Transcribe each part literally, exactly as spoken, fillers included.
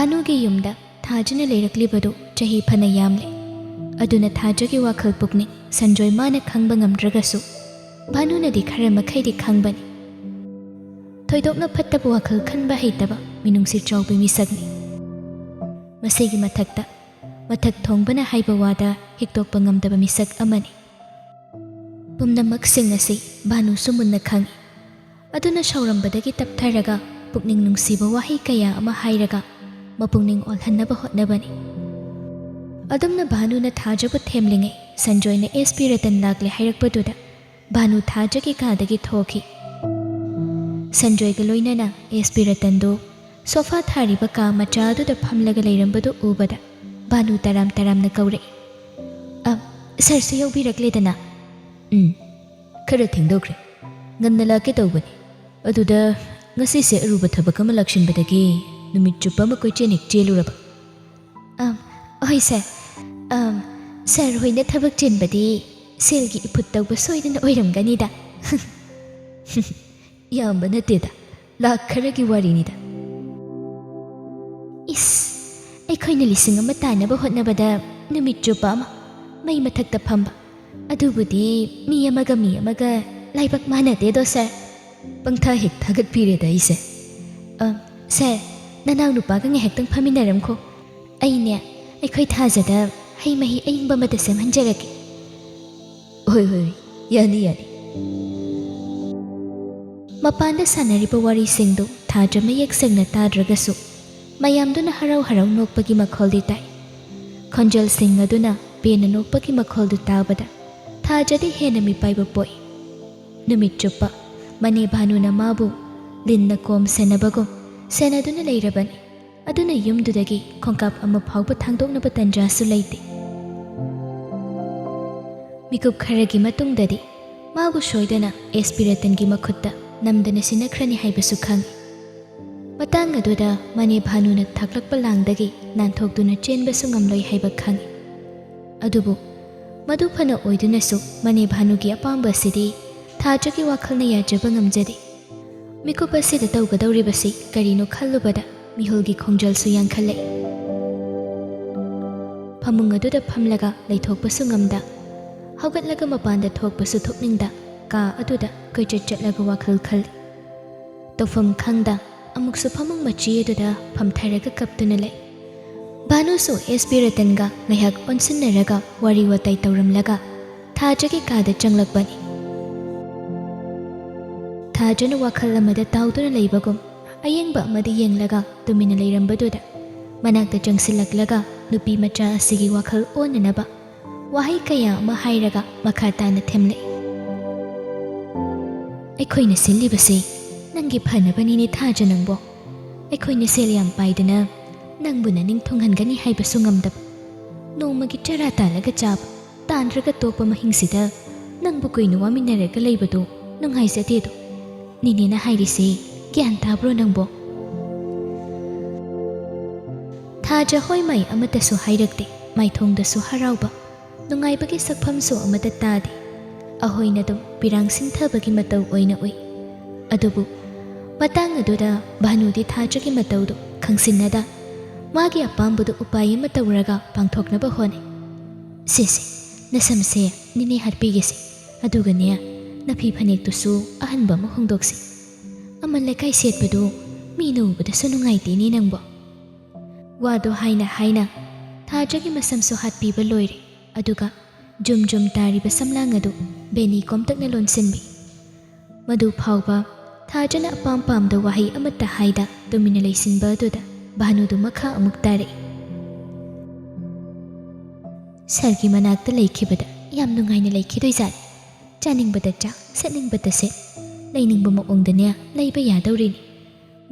ꯚꯥꯅꯨꯒꯤ ꯌꯨꯝꯗ ꯊꯥꯖꯅ ꯂꯩꯔꯛꯂꯤꯕꯗꯨ ꯆꯍꯤ ꯐꯅ ꯌꯥꯝꯂꯦ꯫ ꯑꯗꯨꯅ ꯊꯥꯖꯒꯤ ꯋꯥꯈꯜ ꯄꯨꯛꯅꯤꯡ ꯁꯟꯖꯣꯏ ꯃꯥꯅ ꯈꯪꯕ ꯉꯝꯗ꯭ꯔꯒꯁꯨ, ꯚꯥꯅꯨꯅꯗꯤ ꯈꯔ ꯃꯈꯩꯗꯤ ꯈꯪꯕꯅꯤ꯫ ꯊꯣꯏꯗꯣꯛꯅ ꯐꯠꯇꯕ ꯋꯥꯈꯜ ꯈꯟꯕ ꯍꯩꯇꯕ ꯃꯤꯅꯨꯡꯁꯤ ꯆꯥꯎꯕ ꯃꯤꯁꯛꯅꯤ꯫ ꯃꯁꯤꯒꯤ ꯃꯊꯛꯇ, ꯃꯊꯛ ꯊꯣꯡꯕꯅ ꯍꯥꯏꯕ ꯋꯥꯗ ꯍꯤꯛꯇꯣꯛꯄ ꯉꯝꯗꯕ ꯃꯤꯁꯛ ꯑꯃꯅꯤ꯫ ꯄꯨꯝꯅꯃꯛꯁꯤꯡ ꯑꯁꯤ ꯚꯥꯅꯨꯁꯨ ꯃꯨꯟꯅ ꯈꯪꯏ꯫ ꯑꯗꯨꯅ ꯁꯥꯎꯔꯝꯕꯗꯒꯤ ꯇꯞꯊꯔꯒ ꯄꯨꯛꯅꯤꯡ ꯅꯨꯡꯁꯤꯕ ꯋꯥꯍꯩ ꯀꯌꯥ ꯑꯃ ꯍꯥꯏꯔꯒ ꯃꯄꯨꯛꯅꯤꯡ ꯑꯣꯜꯍꯟꯅꯕ ꯍꯣꯠꯅꯕꯅꯤ꯫ ꯑꯗꯨꯝꯅ ꯚꯥꯅꯨꯅ ꯊꯥꯖꯕꯨ ꯊꯦꯝꯂꯤꯉꯩ, ꯁꯟꯖꯣꯏꯅ ꯑꯦꯁ ꯄꯤ ꯔꯇꯟ ꯂꯥꯛꯂꯦ ꯍꯥꯏꯔꯛꯄꯗꯨꯗ ꯚꯥꯅꯨ ꯊꯥꯖꯒꯤ ꯀꯥꯗꯒꯤ ꯊꯣꯛꯈꯤ꯫ ꯁꯟꯖꯣꯏꯒ ꯂꯣꯏꯅꯅ ꯑꯦꯁ ꯄꯤ ꯔꯇꯟꯗꯨ ꯁꯣꯐꯥ ꯊꯥꯔꯤꯕ ꯀꯥ ꯃꯆꯥ ꯑꯗꯨꯗ ꯐꯝꯂꯒ ꯂꯩꯔꯝꯕꯗꯨ ꯎꯕꯗ ꯚꯥꯅꯨ ꯇꯔꯥꯝ ꯇꯔꯥꯝꯅ ꯀꯧꯔꯛꯏ, "ꯑ, ꯁꯥꯔꯁꯨ ꯌꯧꯕꯤꯔꯛꯂꯦꯗꯅ?" "ꯎꯝ, ꯈꯔ ꯊꯦꯡꯗꯣꯛꯈ꯭ꯔꯦ꯫ ꯉꯟꯅ ꯂꯥꯛꯀꯦ ꯇꯧꯕꯅꯤ꯫ ꯑꯗꯨꯗ ꯉꯁꯤꯁꯦ ꯑꯔꯨꯕ ꯊꯕꯛ ꯑꯃ ꯂꯥꯛꯁꯤꯟꯕꯗꯒꯤ ꯅꯨꯃꯤꯠ ꯆꯨꯞꯄ ꯑꯃ ꯀꯣꯏꯆꯦꯟ ꯍꯦꯛ ꯆꯦꯜꯂꯨꯔꯕ꯫" "ꯑꯝ, ꯍꯣꯏ ꯁꯥꯔ꯫ ꯑꯝ, ꯁꯥꯔ ꯍꯣꯏꯅ ꯊꯕꯛ ꯆꯤꯟꯕꯗꯤ ꯁꯦꯜꯒꯤ ꯏꯐꯨꯠ ꯇꯧꯕ ꯁꯣꯏꯗꯅ ꯑꯣꯏꯔꯝꯒꯅꯤꯗ꯫" "ꯌꯥꯝꯕ ꯅꯠꯇꯦꯗ, ꯂꯥꯛ ꯈꯔꯒꯤ ꯋꯥꯔꯤꯅꯤꯗ꯫" "ꯏꯁ, ꯑꯩꯈꯣꯏꯅ ꯂꯤꯁꯤꯡ ꯑꯃ ꯇꯥꯟꯅꯕ ꯍꯣꯠꯅꯕꯗ ꯅꯨꯃꯤꯠ ꯆꯨꯞꯄ ꯑꯃ ꯃꯩ ꯃꯊꯛꯇ ꯐꯝꯕ, ꯑꯗꯨꯕꯨꯗꯤ ꯃꯤ ꯑꯃꯒ ꯃꯤ ꯑꯃꯒ ꯂꯥꯏꯕꯛ ꯃꯥꯟꯅꯗꯦꯗꯣ ꯁꯥꯔ꯫" "ꯄꯪꯊꯥ ꯍꯦꯛ ꯊꯥꯒꯠꯄꯤꯔꯦꯗ ꯑꯩꯁꯦ꯫" "ꯑ, ꯁꯥꯔ, ꯅꯅꯥꯎ ꯅꯨꯄꯥꯒ ꯉꯥꯏꯍꯥꯛꯇꯪ ꯐꯝꯃꯤꯟꯅꯔꯝꯈꯣ꯫ ꯑꯩꯅꯦ, ꯑꯩꯈꯣꯏ ꯊꯥꯖꯗ ꯍꯩ ꯃꯍꯤ ꯑꯏꯪꯕ ꯑꯃꯇ ꯁꯦꯝꯍꯟꯖꯔꯛꯀꯦ꯫" "ꯍꯣꯏ, ꯍꯣꯏ, ꯌꯥꯅꯤ, ꯌꯥꯅꯤ꯫" ꯃꯄꯥꯟꯗ ꯁꯥꯟꯅꯔꯤꯕ ꯋꯥꯔꯤꯁꯤꯡꯗꯨ ꯊꯥꯖ ꯃꯌꯦꯛ ꯁꯦꯡꯅ ꯇꯥꯗ꯭ꯔꯒꯁꯨ, ꯃꯌꯥꯝꯗꯨꯅ ꯍꯔꯥꯎ ꯍꯔꯥꯎ ꯅꯣꯛꯄꯒꯤ ꯃꯈꯣꯜꯗꯤ ꯇꯥꯏ꯫ ꯈꯣꯟꯖꯦꯜꯁꯤꯡ ꯑꯗꯨꯅ ꯄꯦꯟꯅ ꯅꯣꯛꯄꯒꯤ ꯃꯈꯣꯜꯗꯨ ꯇꯥꯕꯗ ꯊꯥꯖꯗꯤ ꯍꯦꯟꯅ ꯃꯤꯄꯥꯏꯕ ꯄꯣꯛꯏ꯫ ꯅꯨꯃꯤꯠ ꯆꯨꯞꯄ ꯃꯅꯦ ꯚꯥꯅꯨꯅ ꯃꯥꯕꯨ ꯂꯤꯟꯅ ꯀꯣꯝ ꯁꯦꯟꯅꯕꯒꯨꯝ ꯁꯦꯟꯅꯗꯨꯅ ꯂꯩꯔꯕꯅꯤ꯫ ꯑꯗꯨꯅ ꯌꯨꯝꯗꯨꯗꯒꯤ ꯈꯣꯡꯀꯥꯞ ꯑꯃ ꯐꯥꯎꯕ ꯊꯥꯡꯗꯣꯛꯅꯕ ꯇꯟꯖꯥꯁꯨ ꯂꯩꯇꯦ꯫ ꯃꯤꯀꯨꯞ ꯈꯔꯒꯤ ꯃꯇꯨꯡꯗꯗꯤ ꯃꯥꯕꯨ ꯁꯣꯏꯗꯅ ꯑꯦꯁ ꯄꯤ ꯔꯇꯟꯒꯤ ꯃꯈꯨꯠꯇ ꯅꯝꯗꯅ ꯁꯤꯟꯅꯈ꯭ꯔꯅꯤ ꯍꯥꯏꯕꯁꯨ ꯈꯪꯏ꯫ ꯃꯇꯥꯡ ꯑꯗꯨꯗ ꯃꯅꯦ ꯚꯥꯅꯨꯅ ꯊꯥꯛꯂꯛꯄ ꯂꯥꯡꯗꯒꯤ ꯅꯥꯟꯊꯣꯛꯇꯨꯅ ꯆꯦꯟꯕꯁꯨ ꯉꯝꯂꯣꯏ ꯍꯥꯏꯕ ꯈꯪꯏ꯫ ꯑꯗꯨꯕꯨ ꯃꯗꯨ ꯐꯅ ꯑꯣꯏꯗꯨꯅꯁꯨ ꯃꯅꯦ ꯚꯥꯅꯨꯒꯤ ꯑꯄꯥꯝꯕ ꯑꯁꯤꯗꯤ ꯊꯥꯖꯒꯤ ꯋꯥꯈꯜꯅ ꯌꯥꯖꯕ ꯉꯝꯖꯗꯦ꯫ ꯃꯤꯀꯨꯞ ꯑꯁꯤꯗ ꯇꯧꯒꯗꯧꯔꯤꯕꯁꯤ ꯀꯔꯤꯅꯣ ꯈꯜꯂꯨꯕꯗ ꯃꯤꯍꯨꯜꯒꯤ ꯈꯣꯡꯖꯦꯜꯁꯨ ꯌꯥꯡꯈꯠꯂꯛꯏ꯫ ꯐꯃꯨꯡ ꯑꯗꯨꯗ ꯐꯝꯂꯒ ꯂꯩꯊꯣꯛꯄꯁꯨ ꯉꯝꯗ, ꯍꯧꯒꯠꯂꯒ ꯃꯄꯥꯟꯗ ꯊꯣꯛꯄꯁꯨ ꯊꯣꯛꯅꯤꯡꯗ, ꯀꯥ ꯑꯗꯨꯗ ꯀꯣꯏꯆꯠ ꯆꯠꯂꯒ ꯋꯥꯈꯜ ꯈꯜꯂꯤ꯫ ꯇꯧꯐꯝ ꯈꯪꯗ ꯑꯃꯨꯛꯁꯨ ꯐꯃꯨꯡ ꯃꯆꯤ ꯑꯗꯨꯗ ꯐꯝꯊꯔꯒ ꯀꯞꯇꯨꯅ ꯂꯩ꯫ ꯚꯥꯅꯨꯁꯨ ꯑꯦꯁ ꯄꯤ ꯔꯇꯟꯒ ꯉꯥꯏꯍꯥꯛ ꯑꯣꯟꯁꯤꯟꯅꯔꯒ ꯋꯥꯔꯤ ꯋꯥꯇꯥꯏ ꯇꯧꯔꯝꯂꯒ ꯊꯥꯖꯒꯤ ꯀꯥꯗ ꯆꯪꯂꯛꯄꯅꯤ꯫ ꯊꯥꯖꯅ ꯋꯥꯈꯜ ꯑꯃꯗ ꯇꯥꯎꯗꯨꯅ ꯂꯩꯕꯒꯨꯝ ꯑꯌꯦꯡꯕ ꯑꯃꯗ ꯌꯦꯡꯂꯒ ꯇꯨꯃꯤꯟꯅ ꯂꯩꯔꯝꯕꯗꯨꯗ ꯃꯅꯥꯛꯇ ꯆꯪꯁꯤꯜꯂꯛꯂꯒ ꯅꯨꯄꯤ ꯃꯆꯥ ꯑꯁꯤꯒꯤ ꯋꯥꯈꯜ ꯑꯣꯟꯅꯅꯕ ꯋꯥꯍꯩ ꯀꯌꯥ ꯑꯃ ꯍꯥꯏꯔꯒ ꯃꯈꯥ ꯇꯥꯅ ꯊꯦꯝꯂꯛꯏ꯫ "ꯑꯩꯈꯣꯏꯅ ꯁꯤꯜꯂꯤꯕꯁꯤ ꯅꯪꯒꯤ ꯐꯅꯕꯅꯤꯅꯦ ꯊꯥꯖ ꯅꯪꯕꯣ꯫ ꯑꯩꯈꯣꯏꯅ ꯁꯦꯜ ꯌꯥꯝ ꯄꯥꯏꯗꯅ ꯅꯪꯕꯨ ꯅꯅꯤꯡ ꯊꯨꯡꯍꯟꯒꯅꯤ ꯍꯥꯏꯕꯁꯨ ꯉꯝꯗꯕ, ꯅꯣꯡꯃꯒꯤ ꯆꯔꯥ ꯇꯥꯜꯂꯒ ꯆꯥꯕ, ꯇꯥꯟꯗ꯭ꯔꯒ ꯇꯣꯛꯄ ꯃꯍꯤꯡꯁꯤꯗ ꯅꯪꯕꯨ ꯀꯨꯏꯅ ꯋꯥꯃꯤꯟꯅꯔꯒ ꯂꯩꯕꯗꯨ ꯅꯨꯡꯉꯥꯏꯖꯗꯦꯗꯣ꯫ ꯅꯦꯅꯦꯅ ꯍꯥꯏꯔꯤꯁꯦ ꯒ꯭ꯌꯥꯟ ꯇꯥꯕ꯭ꯔꯣ ꯅꯪꯕꯣ?" ꯊꯥꯖ ꯍꯣꯏ ꯃꯥꯏ ꯑꯃꯠꯇꯁꯨ ꯍꯥꯏꯔꯛꯇꯦ꯫ ꯃꯥꯏꯊꯣꯡꯗꯁꯨ ꯍꯔꯥꯎꯕ, ꯅꯨꯡꯉꯥꯏꯕꯒꯤ ꯁꯛꯐꯝꯁꯨ ꯑꯃꯠꯇ ꯇꯥꯗꯦ꯫ ꯑꯍꯣꯏꯅ ꯑꯗꯨꯝ ꯄꯤꯔꯥꯡ ꯁꯤꯟꯊꯕꯒꯤ ꯃꯇꯧ ꯑꯣꯏꯅ ꯎꯏ꯫ ꯑꯗꯨꯕꯨ ꯃꯇꯥꯡ ꯑꯗꯨꯗ ꯚꯥꯅꯨꯗꯤ ꯊꯥꯖꯒꯤ ꯃꯇꯧꯗꯨ ꯈꯪꯁꯤꯟꯅꯗ ꯃꯥꯒꯤ ꯑꯄꯥꯝꯕꯗꯨ ꯎꯄꯥꯏ ꯑꯃ ꯇꯧꯔꯒ ꯄꯥꯡꯊꯣꯛꯅꯕ ꯍꯣꯠꯅꯩ꯫ "ꯁꯦ ꯁꯦ, ꯅꯁꯝꯁꯦ ꯅꯤꯅꯦ ꯍꯥꯠꯄꯤꯒꯦꯁꯦ, ꯑꯗꯨꯒꯅꯦ ꯅꯐꯤ ꯐꯅꯦꯛꯇꯨꯁꯨ ꯑꯍꯟꯕ ꯑꯃ ꯍꯣꯡꯗꯣꯛꯁꯤ꯫ ꯑꯃꯟ ꯂꯩꯀꯥꯏ ꯁꯦꯠꯄꯗꯨ ꯃꯤꯅ ꯎꯕꯗꯁꯨ ꯅꯨꯡꯉꯥꯏꯇꯦꯅꯦ ꯅꯪꯕꯣ꯫" ꯋꯥꯗꯣ ꯍꯥꯏꯅ ꯍꯥꯏꯅ ꯊꯥꯖꯒꯤ ꯃꯁꯝꯁꯨ ꯍꯥꯠꯄꯤꯕ ꯂꯣꯏꯔꯦ꯫ ꯑꯗꯨꯒ ꯖꯨꯝ ꯖꯨꯝ ꯇꯥꯔꯤꯕ ꯁꯝꯂꯥꯡ ꯑꯗꯨ ꯕꯦꯅꯤ ꯀꯣꯝꯇꯛꯅ ꯂꯣꯟꯁꯤꯟꯕꯤ꯫ ꯃꯗꯨ ꯐꯥꯎꯕ ꯊꯥꯖꯅ ꯑꯄꯥꯝ ꯄꯥꯝꯗ ꯋꯥꯍꯩ ꯑꯃꯠꯇ ꯍꯥꯏꯗ ꯇꯨꯃꯤꯟꯅ ꯂꯩꯁꯤꯟꯕ ꯑꯗꯨꯗ ꯚꯥꯅꯨꯗꯨ ꯃꯈꯥ ꯑꯃꯨꯛ ꯇꯥꯔꯛꯏ꯫ "ꯁꯔꯒꯤ ꯃꯅꯥꯛꯇ ꯂꯩꯈꯤꯕꯗ ꯌꯥꯝ ꯅꯨꯡꯉꯥꯏꯅ ꯂꯩꯈꯤꯗꯣꯏꯖꯥꯠꯅꯤ꯫ ꯆꯥꯅꯤꯡꯕꯗ ꯆꯥ, ꯁꯦꯠꯅꯤꯡꯕꯗ ꯁꯦꯠ, ꯂꯩꯅꯤꯡꯕ ꯃꯑꯣꯡꯗꯅꯦ ꯂꯩꯕ ꯌꯥꯗꯧꯔꯤꯅꯤ꯫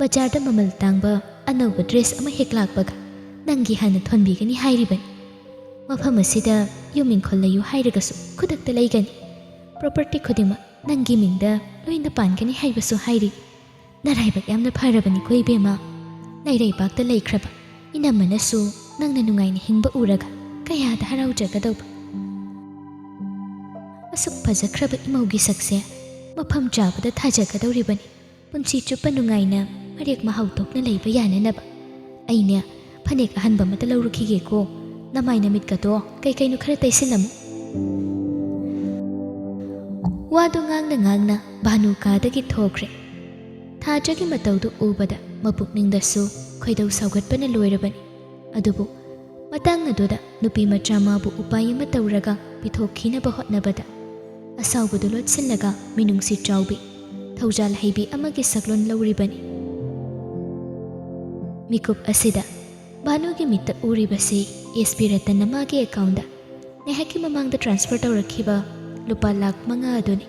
ꯕꯖꯥꯔꯗ ꯃꯃꯜ ꯇꯥꯡꯕ ꯑꯅꯧꯕ ꯗ꯭ꯔꯦꯁ ꯑꯃ ꯍꯦꯛ ꯂꯥꯛꯄꯒ ꯅꯪꯒꯤ ꯍꯥꯟꯅ ꯊꯣꯟꯕꯤꯒꯅꯤ ꯍꯥꯏꯔꯤꯕꯅꯤ꯫ ꯃꯐꯝ ꯑꯁꯤꯗ ꯌꯨꯝ ꯏꯪꯈꯣꯜ ꯂꯩꯌꯨ ꯍꯥꯏꯔꯒꯁꯨ ꯈꯨꯗꯛꯇ ꯂꯩꯒꯅꯤ꯫ ꯄ꯭ꯔꯣꯄꯔꯇꯤ ꯈꯨꯗꯤꯡꯃꯛ ꯅꯪꯒꯤ ꯃꯤꯡꯗ ꯂꯣꯏꯅ ꯄꯥꯟꯒꯅꯤ ꯍꯥꯏꯕꯁꯨ ꯍꯥꯏꯔꯤ꯫ ꯅꯔꯥꯏꯕꯛ ꯌꯥꯝꯅ ꯐꯔꯕꯅꯤꯀꯣ ꯏꯕꯦꯝꯃ꯫ ꯂꯩꯔꯩꯕꯥꯛꯇ ꯂꯩꯈ꯭ꯔꯕ ꯏꯅꯝꯃꯅꯁꯨ ꯅꯪꯅ ꯅꯨꯡꯉꯥꯏꯅ ꯍꯤꯡꯕ ꯎꯔꯒ ꯀꯌꯥꯗ ꯍꯔꯥꯎꯖꯒꯗꯧꯕ꯫ ꯑꯁꯨꯛ ꯐꯖꯈ꯭ꯔꯕ ꯏꯃꯧꯒꯤ ꯁꯛꯁꯦ ꯃꯐꯝ ꯆꯥꯕꯗ ꯊꯥꯖꯒꯗꯧꯔꯤꯕꯅꯤ꯫ ꯄꯨꯟꯁꯤ ꯆꯨꯞꯄ ꯅꯨꯡꯉꯥꯏꯅ ꯑꯔꯦꯛ ꯃꯍꯥꯎ ꯇꯣꯛꯅ ꯂꯩꯕ ꯌꯥꯅꯅꯕ꯫ ꯑꯩꯅꯦ ꯐꯅꯦꯛ ꯑꯍꯟꯕ ꯑꯃꯠꯇ ꯂꯧꯔꯨꯈꯤꯒꯦꯀꯣ꯫ ꯅꯃꯥꯏ ꯅꯃꯤꯠꯀꯗꯣ ꯀꯩ ꯀꯩꯅꯣ ꯈꯔ ꯇꯩꯁꯤꯜꯂꯝꯃꯨ꯫ ꯋꯥꯗꯨ ꯉꯥꯡꯅ ꯉꯥꯡꯅ ꯚꯥꯅꯨ ꯀꯥꯗꯒꯤ ꯊꯣꯛꯈ꯭ꯔꯦ꯫ ꯊꯥꯖꯒꯤ ꯃꯇꯧꯗꯨ ꯎꯕꯗ ꯃꯄꯨꯛꯅꯤꯡꯗꯁꯨ ꯈꯣꯏꯗꯧ ꯁꯥꯎꯒꯠꯄꯅ ꯂꯣꯏꯔꯕꯅꯤ꯫ ꯑꯗꯨꯕꯨ ꯃꯇꯥꯡ ꯑꯗꯨꯗ ꯅꯨꯄꯤ ꯃꯆꯥ ꯃꯥꯕꯨ ꯎꯄꯥꯏ ꯑꯃ ꯇꯧꯔꯒ ꯄꯤꯊꯣꯛꯈꯤꯅꯕ ꯍꯣꯠꯅꯕꯗ ꯑꯁꯥꯎꯕꯗꯨ ꯂꯣꯠꯁꯤꯜꯂꯒ ꯃꯤꯅꯨꯡꯁꯤ ꯆꯥꯎꯕꯤ, ꯊꯧꯖꯥꯜ ꯍꯩꯕꯤ ꯑꯃꯒꯤ ꯁꯛꯂꯣꯟ ꯂꯧꯔꯤꯕꯅꯤ꯫ ꯃꯤꯀꯨꯞ ꯑꯁꯤꯗ ꯚꯥꯅꯨꯒꯤ ꯃꯤꯠꯇ ꯎꯔꯤꯕꯁꯤ ꯑꯦꯁ ꯄꯤ ꯔꯇꯟꯅ ꯃꯥꯒꯤ ꯑꯦꯀꯥꯎꯟꯗ ꯉꯥꯏꯍꯥꯛꯀꯤ ꯃꯃꯥꯡꯗ ꯇ꯭ꯔꯥꯟꯁꯐꯔ ꯇꯧꯔꯛꯈꯤꯕ ꯂꯨꯄꯥ ꯂꯥꯈ ꯃꯉꯥ ꯑꯗꯨꯅꯤ꯫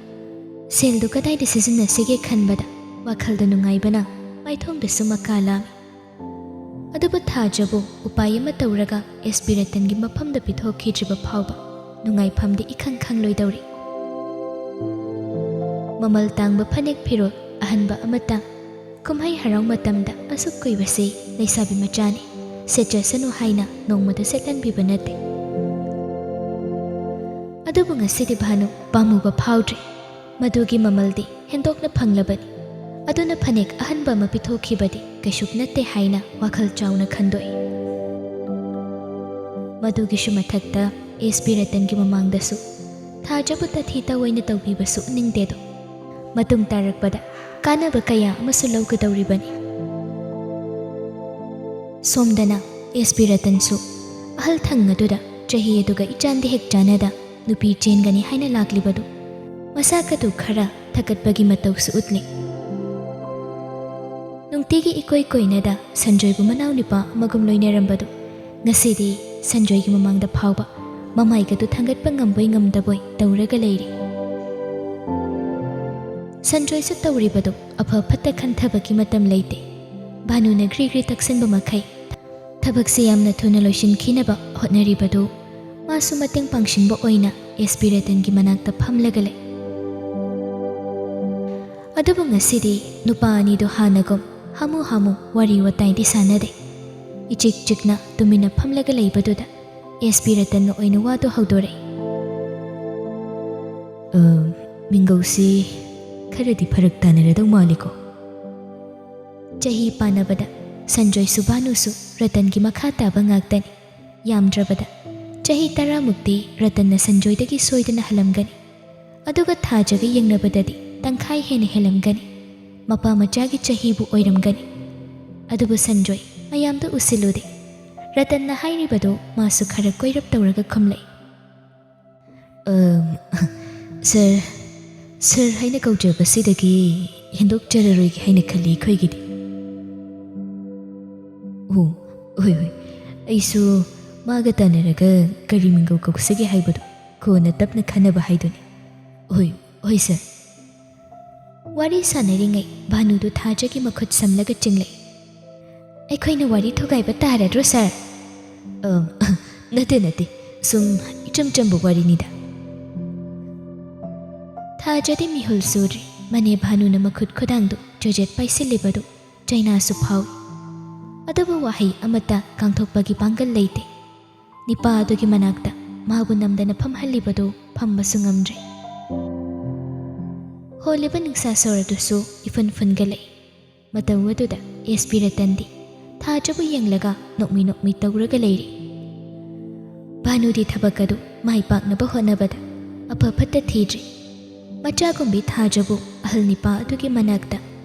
ꯁꯦꯜꯗꯨ ꯀꯗꯥꯏꯗ ꯁꯤꯖꯤꯟꯅꯁꯤꯒꯦ ꯈꯟꯕꯗ ꯋꯥꯈꯜꯗ ꯅꯨꯡꯉꯥꯏꯕꯅ ꯃꯥꯏꯊꯣꯡꯗꯁꯨ ꯃꯀꯥ ꯂꯥꯝꯃꯤ꯫ ꯑꯗꯨꯕꯨ ꯊꯥꯖꯕꯨ ꯎꯄꯥꯏ ꯑꯃ ꯇꯧꯔꯒ ꯑꯦꯁ ꯄꯤ ꯔꯇꯟꯒꯤ ꯃꯐꯝꯗ ꯄꯤꯊꯣꯛꯈꯤꯗ꯭ꯔꯤꯕ ꯐꯥꯎꯕ ꯅꯨꯡꯉꯥꯏꯐꯝꯗꯤ ꯏꯈꯪ ꯈꯪꯂꯣꯏꯗꯧꯔꯤ꯫ ꯃꯃꯜ ꯇꯥꯡꯕ ꯐꯅꯦꯛ ꯐꯤꯔꯣꯜ ꯑꯍꯟꯕ ꯑꯃꯇ ꯀꯨꯝꯍꯩ ꯍꯔꯥꯎ ꯃꯇꯝꯗ ꯑꯁꯨꯛ ꯀꯨꯏꯕꯁꯤ ꯂꯩꯁꯥꯕꯤ ꯃꯆꯥꯅꯤ, ꯁꯦꯠꯆꯁꯅꯨ ꯍꯥꯏꯅ ꯅꯣꯡꯃꯗ ꯁꯦꯠꯍꯟꯕꯤꯕ ꯅꯠꯇꯦ꯫ ꯑꯗꯨꯕꯨ ꯉꯁꯤꯗꯤ ꯚꯥꯅꯨ ꯄꯥꯝꯃꯨꯕ ꯐꯥꯎꯗ꯭ꯔꯦ꯫ ꯃꯗꯨꯒꯤ ꯃꯃꯜꯗꯤ ꯍꯦꯟꯗꯣꯛꯅ ꯐꯪꯂꯕꯅꯤ꯫ ꯑꯗꯨꯅ ꯐꯅꯦꯛ ꯑꯍꯟꯕ ꯑꯃ ꯄꯤꯊꯣꯛꯈꯤꯕꯗꯤ ꯀꯩꯁꯨ ꯅꯠꯇꯦ ꯍꯥꯏꯅ ꯋꯥꯈꯜ ꯆꯥꯎꯅ ꯈꯟꯗꯣꯛꯏ꯫ ꯃꯗꯨꯒꯤꯁꯨ ꯃꯊꯛꯇ ꯑꯦꯁ ꯄꯤ ꯔꯇꯟꯒꯤ ꯃꯃꯥꯡꯗꯁꯨ ꯊꯥꯖꯕ ꯇꯥꯊꯤ ꯇꯥꯑꯣꯏꯅ ꯇꯧꯕꯤꯕꯁꯨ ꯎꯅꯤꯡꯗꯦꯗꯣ꯫ ꯃꯇꯨꯡ ꯇꯥꯔꯛꯄꯗ ꯀꯥꯟꯅꯕ ꯀꯌꯥ ꯑꯃꯁꯨ ꯂꯧꯒꯗꯧꯔꯤꯕꯅꯤ꯫ ꯁꯣꯝꯗꯅ ꯑꯦꯁ ꯄꯤ ꯔꯇꯟꯁꯨ ꯑꯍꯜ ꯊꯪ ꯑꯗꯨꯗ ꯆꯍꯤ ꯑꯗꯨꯒ ꯏꯆꯥꯟꯗꯤ ꯍꯦꯛ ꯆꯥꯟꯅꯗ ꯅꯨꯄꯤ ꯆꯦꯟꯒꯅꯤ ꯍꯥꯏꯅ ꯂꯥꯛꯂꯤꯕꯗꯨ ꯃꯁꯥ ꯀꯗꯨ ꯈꯔ ꯊꯀꯠꯄꯒꯤ ꯃꯇꯧꯁꯨ ꯎꯠꯂꯤ꯫ ꯅꯨꯡꯇꯤꯒꯤ ꯏꯀꯣꯏ ꯀꯣꯏꯅꯗ ꯁꯟꯖꯣꯏꯕꯨ ꯃꯅꯥꯎ ꯅꯨꯄꯥ ꯑꯃꯒꯨꯝ ꯂꯣꯏꯅꯔꯝꯕꯗꯨ ꯉꯁꯤꯗꯤ ꯁꯟꯖꯣꯏꯒꯤ ꯃꯃꯥꯡꯗ ꯐꯥꯎꯕ ꯃꯃꯥꯏꯒꯗꯨ ꯊꯥꯡꯒꯠꯄ ꯉꯝꯕꯣꯏ ꯉꯝꯗꯕꯣꯏ ꯇꯧꯔꯒ ꯂꯩꯔꯤ꯫ ꯁꯟꯖꯣꯏꯁꯨ ꯇꯧꯔꯤꯕꯗꯨ ꯑꯐ ꯐꯠꯇ ꯈꯟꯊꯕꯒꯤ ꯃꯇꯝ ꯂꯩꯇꯦ꯫ ꯚꯥꯅꯨꯅ ꯒ꯭ꯔꯤ ꯒ꯭ꯔꯤ ꯇꯛꯁꯟꯕ ꯃꯈꯩ ꯊꯕꯛꯁꯤ ꯌꯥꯝꯅ ꯊꯨꯅ ꯂꯣꯏꯁꯤꯟꯈꯤꯅꯕ ꯍꯣꯠꯅꯔꯤꯕꯗꯨ ꯃꯥꯁꯨ ꯃꯇꯦꯡ ꯄꯥꯡꯁꯤꯟꯕ ꯑꯣꯏꯅ ꯑꯦꯁ ꯄꯤ ꯔꯇꯟꯒꯤ ꯃꯅꯥꯛꯇ ꯐꯝꯂꯒ ꯂꯩ꯫ ꯑꯗꯨꯕꯨ ꯉꯁꯤꯗꯤ ꯅꯨꯄꯥ ꯑꯅꯤꯗꯨ ꯍꯥꯟꯅꯒꯨꯝ ꯍꯥꯃꯨ ꯍꯥꯃꯨ ꯋꯥꯔꯤ ꯋꯥꯇꯥꯏꯗꯤ ꯁꯥꯟꯅꯗꯦ꯫ ꯏꯆꯤꯛ ꯆꯤꯛꯅ ꯇꯨꯃꯤꯟꯅ ꯐꯝꯂꯒ ꯂꯩꯕꯗꯨꯗ ꯑꯦꯁ ꯄꯤ ꯔꯇꯟꯅ ꯑꯣꯏꯅ ꯋꯥꯗꯨ ꯍꯧꯗꯣꯔꯛꯏ꯫ "ꯑ, ꯃꯤꯡꯒꯧꯁꯤ ꯈꯔꯗꯤ ꯐꯔꯛ ꯇꯥꯅꯔꯗꯧ ꯃꯥꯜꯂꯤꯀꯣ?" ꯆꯍꯤ ꯄꯥꯟꯅꯕꯗ ꯁꯟꯖꯣꯏꯁꯨ ꯚꯥꯅꯨꯁꯨ ꯔꯇꯟꯒꯤ ꯃꯈꯥ ꯇꯥꯕ ꯉꯥꯛꯇꯅꯤ꯫ ꯌꯥꯝꯗ꯭ꯔꯕꯗ ꯆꯍꯤ ꯇꯔꯥꯃꯨꯛꯇꯤ ꯔꯇꯟꯅ ꯁꯟꯖꯣꯏꯗꯒꯤ ꯁꯣꯏꯗꯅ ꯍꯜꯂꯝꯒꯅꯤ꯫ ꯑꯗꯨꯒ ꯊꯥꯖꯒ ꯌꯦꯡꯅꯕꯗꯗꯤ ꯇꯪꯈꯥꯏ ꯍꯦꯟꯅ ꯍꯦꯜꯂꯝꯒꯅꯤ꯫ ꯃꯄꯥ ꯃꯆꯥꯒꯤ ꯆꯍꯤꯕꯨ ꯑꯣꯏꯔꯝꯒꯅꯤ꯫ ꯑꯗꯨꯕꯨ ꯁꯟꯖꯣꯏ ꯃꯌꯥꯝꯗ ꯎꯁꯤꯜꯂꯨꯗꯦ꯫ ꯔꯇꯟꯅ ꯍꯥꯏꯔꯤꯕꯗꯨ ꯃꯥꯁꯨ ꯈꯔ ꯀꯣꯏꯔꯞ ꯇꯧꯔꯒ ꯈꯨꯝꯂꯛꯏ꯫ "ꯑꯝ, ꯁꯥꯔ, ꯁꯥꯔ ꯍꯥꯏꯅ ꯀꯧꯖꯕꯁꯤꯗꯒꯤ ꯍꯦꯟꯗꯣꯛꯆꯔꯔꯣꯏꯒꯦ ꯍꯥꯏꯅ ꯈꯜꯂꯤ ꯑꯩꯈꯣꯏꯒꯤꯗꯤ꯫" "ꯑꯣ, ꯍꯣꯏ, ꯍꯣꯏ꯫ ꯑꯩꯁꯨ ꯃꯥꯒ ꯇꯥꯟꯅꯔꯒ ꯀꯔꯤ ꯃꯤꯡꯒꯧ ꯀꯧꯁꯤꯒꯦ ꯍꯥꯏꯕꯗꯨ ꯀꯣꯟꯅ ꯇꯞꯅ ꯈꯟꯅꯕ ꯍꯥꯏꯗꯨꯅꯤ꯫ ꯍꯣꯏ, ꯍꯣꯏ, ꯁꯥꯔ꯫" ꯋꯥꯔꯤ ꯁꯥꯟꯅꯔꯤꯉꯩ ꯚꯥꯅꯨꯗꯨ ꯊꯥꯖꯒꯤ ꯃꯈꯨꯠ ꯁꯝꯂꯒ ꯆꯤꯡꯂꯛꯏ꯫ "ꯑꯩꯈꯣꯏꯅ ꯋꯥꯔꯤ ꯊꯨꯒꯥꯏꯕ ꯇꯥꯔꯗ꯭ꯔꯣ, ꯁꯥꯔ?" "ꯑꯝ, ꯅꯠꯇꯦ, ꯅꯠꯇꯦ꯫ ꯁꯨꯝ ꯏꯆꯝ ꯆꯝꯕ ꯋꯥꯔꯤꯅꯤꯗ꯫" ꯊꯥꯖꯗꯤ ꯃꯤꯍꯨꯜ ꯁꯨꯗ꯭ꯔꯤ꯫ ꯃꯅꯦ ꯚꯥꯅꯨꯅ ꯃꯈꯨꯠ ꯈꯨꯗꯥꯡꯗꯨ ꯆꯣꯏꯖꯦꯠ ꯄꯥꯏꯁꯤꯜꯂꯤꯕꯗꯨ ꯆꯩꯅꯥꯁꯨ ꯐꯥꯎꯏ꯫ ꯑꯗꯨꯕꯨ ꯋꯥꯍꯩ ꯑꯃꯠꯇ ꯀꯥꯡꯊꯣꯛꯄꯒꯤ ꯄꯥꯡꯒꯜ ꯂꯩꯇꯦ꯫ ꯅꯤꯄꯥ ꯑꯗꯨꯒꯤ ꯃꯅꯥꯛꯇ ꯃꯥꯕꯨ ꯅꯝꯗꯅ ꯐꯝꯍꯜꯂꯤꯕꯗꯨ ꯐꯝꯕꯁꯨ ꯉꯝꯗ꯭ꯔꯦ꯫ ꯍꯣꯜꯂꯤꯕ ꯅꯨꯡꯁꯥ ꯁꯣꯔ ꯑꯗꯨꯁꯨ ꯏꯐꯨꯟ ꯐꯨꯟꯒꯠꯂꯛꯏ꯫ ꯃꯇꯝ ꯑꯗꯨꯗ ꯑꯦꯁ ꯄꯤ ꯔꯇꯟꯗꯤ ꯊꯥꯖꯕꯨ ꯌꯦꯡꯂꯒ ꯅꯣꯛꯃꯤ ꯅꯣꯛꯃꯤ ꯇꯧꯔꯒ ꯂꯩꯔꯤ꯫ ꯚꯥꯅꯨꯗꯤ ꯊꯕꯛ ꯑꯗꯨ ꯃꯥꯏ ꯄꯥꯛꯅꯕ ꯍꯣꯠꯅꯕꯗ ꯑꯐ ꯐꯠꯇ ꯊꯤꯗ꯭ꯔꯤ꯫ ꯃꯆꯥꯒꯨꯝꯕꯤ ꯊꯥꯖꯕꯨ ꯑꯍꯜ ꯅꯤꯄꯥ ꯑꯗꯨꯒꯤ ꯃꯅꯥꯛꯇ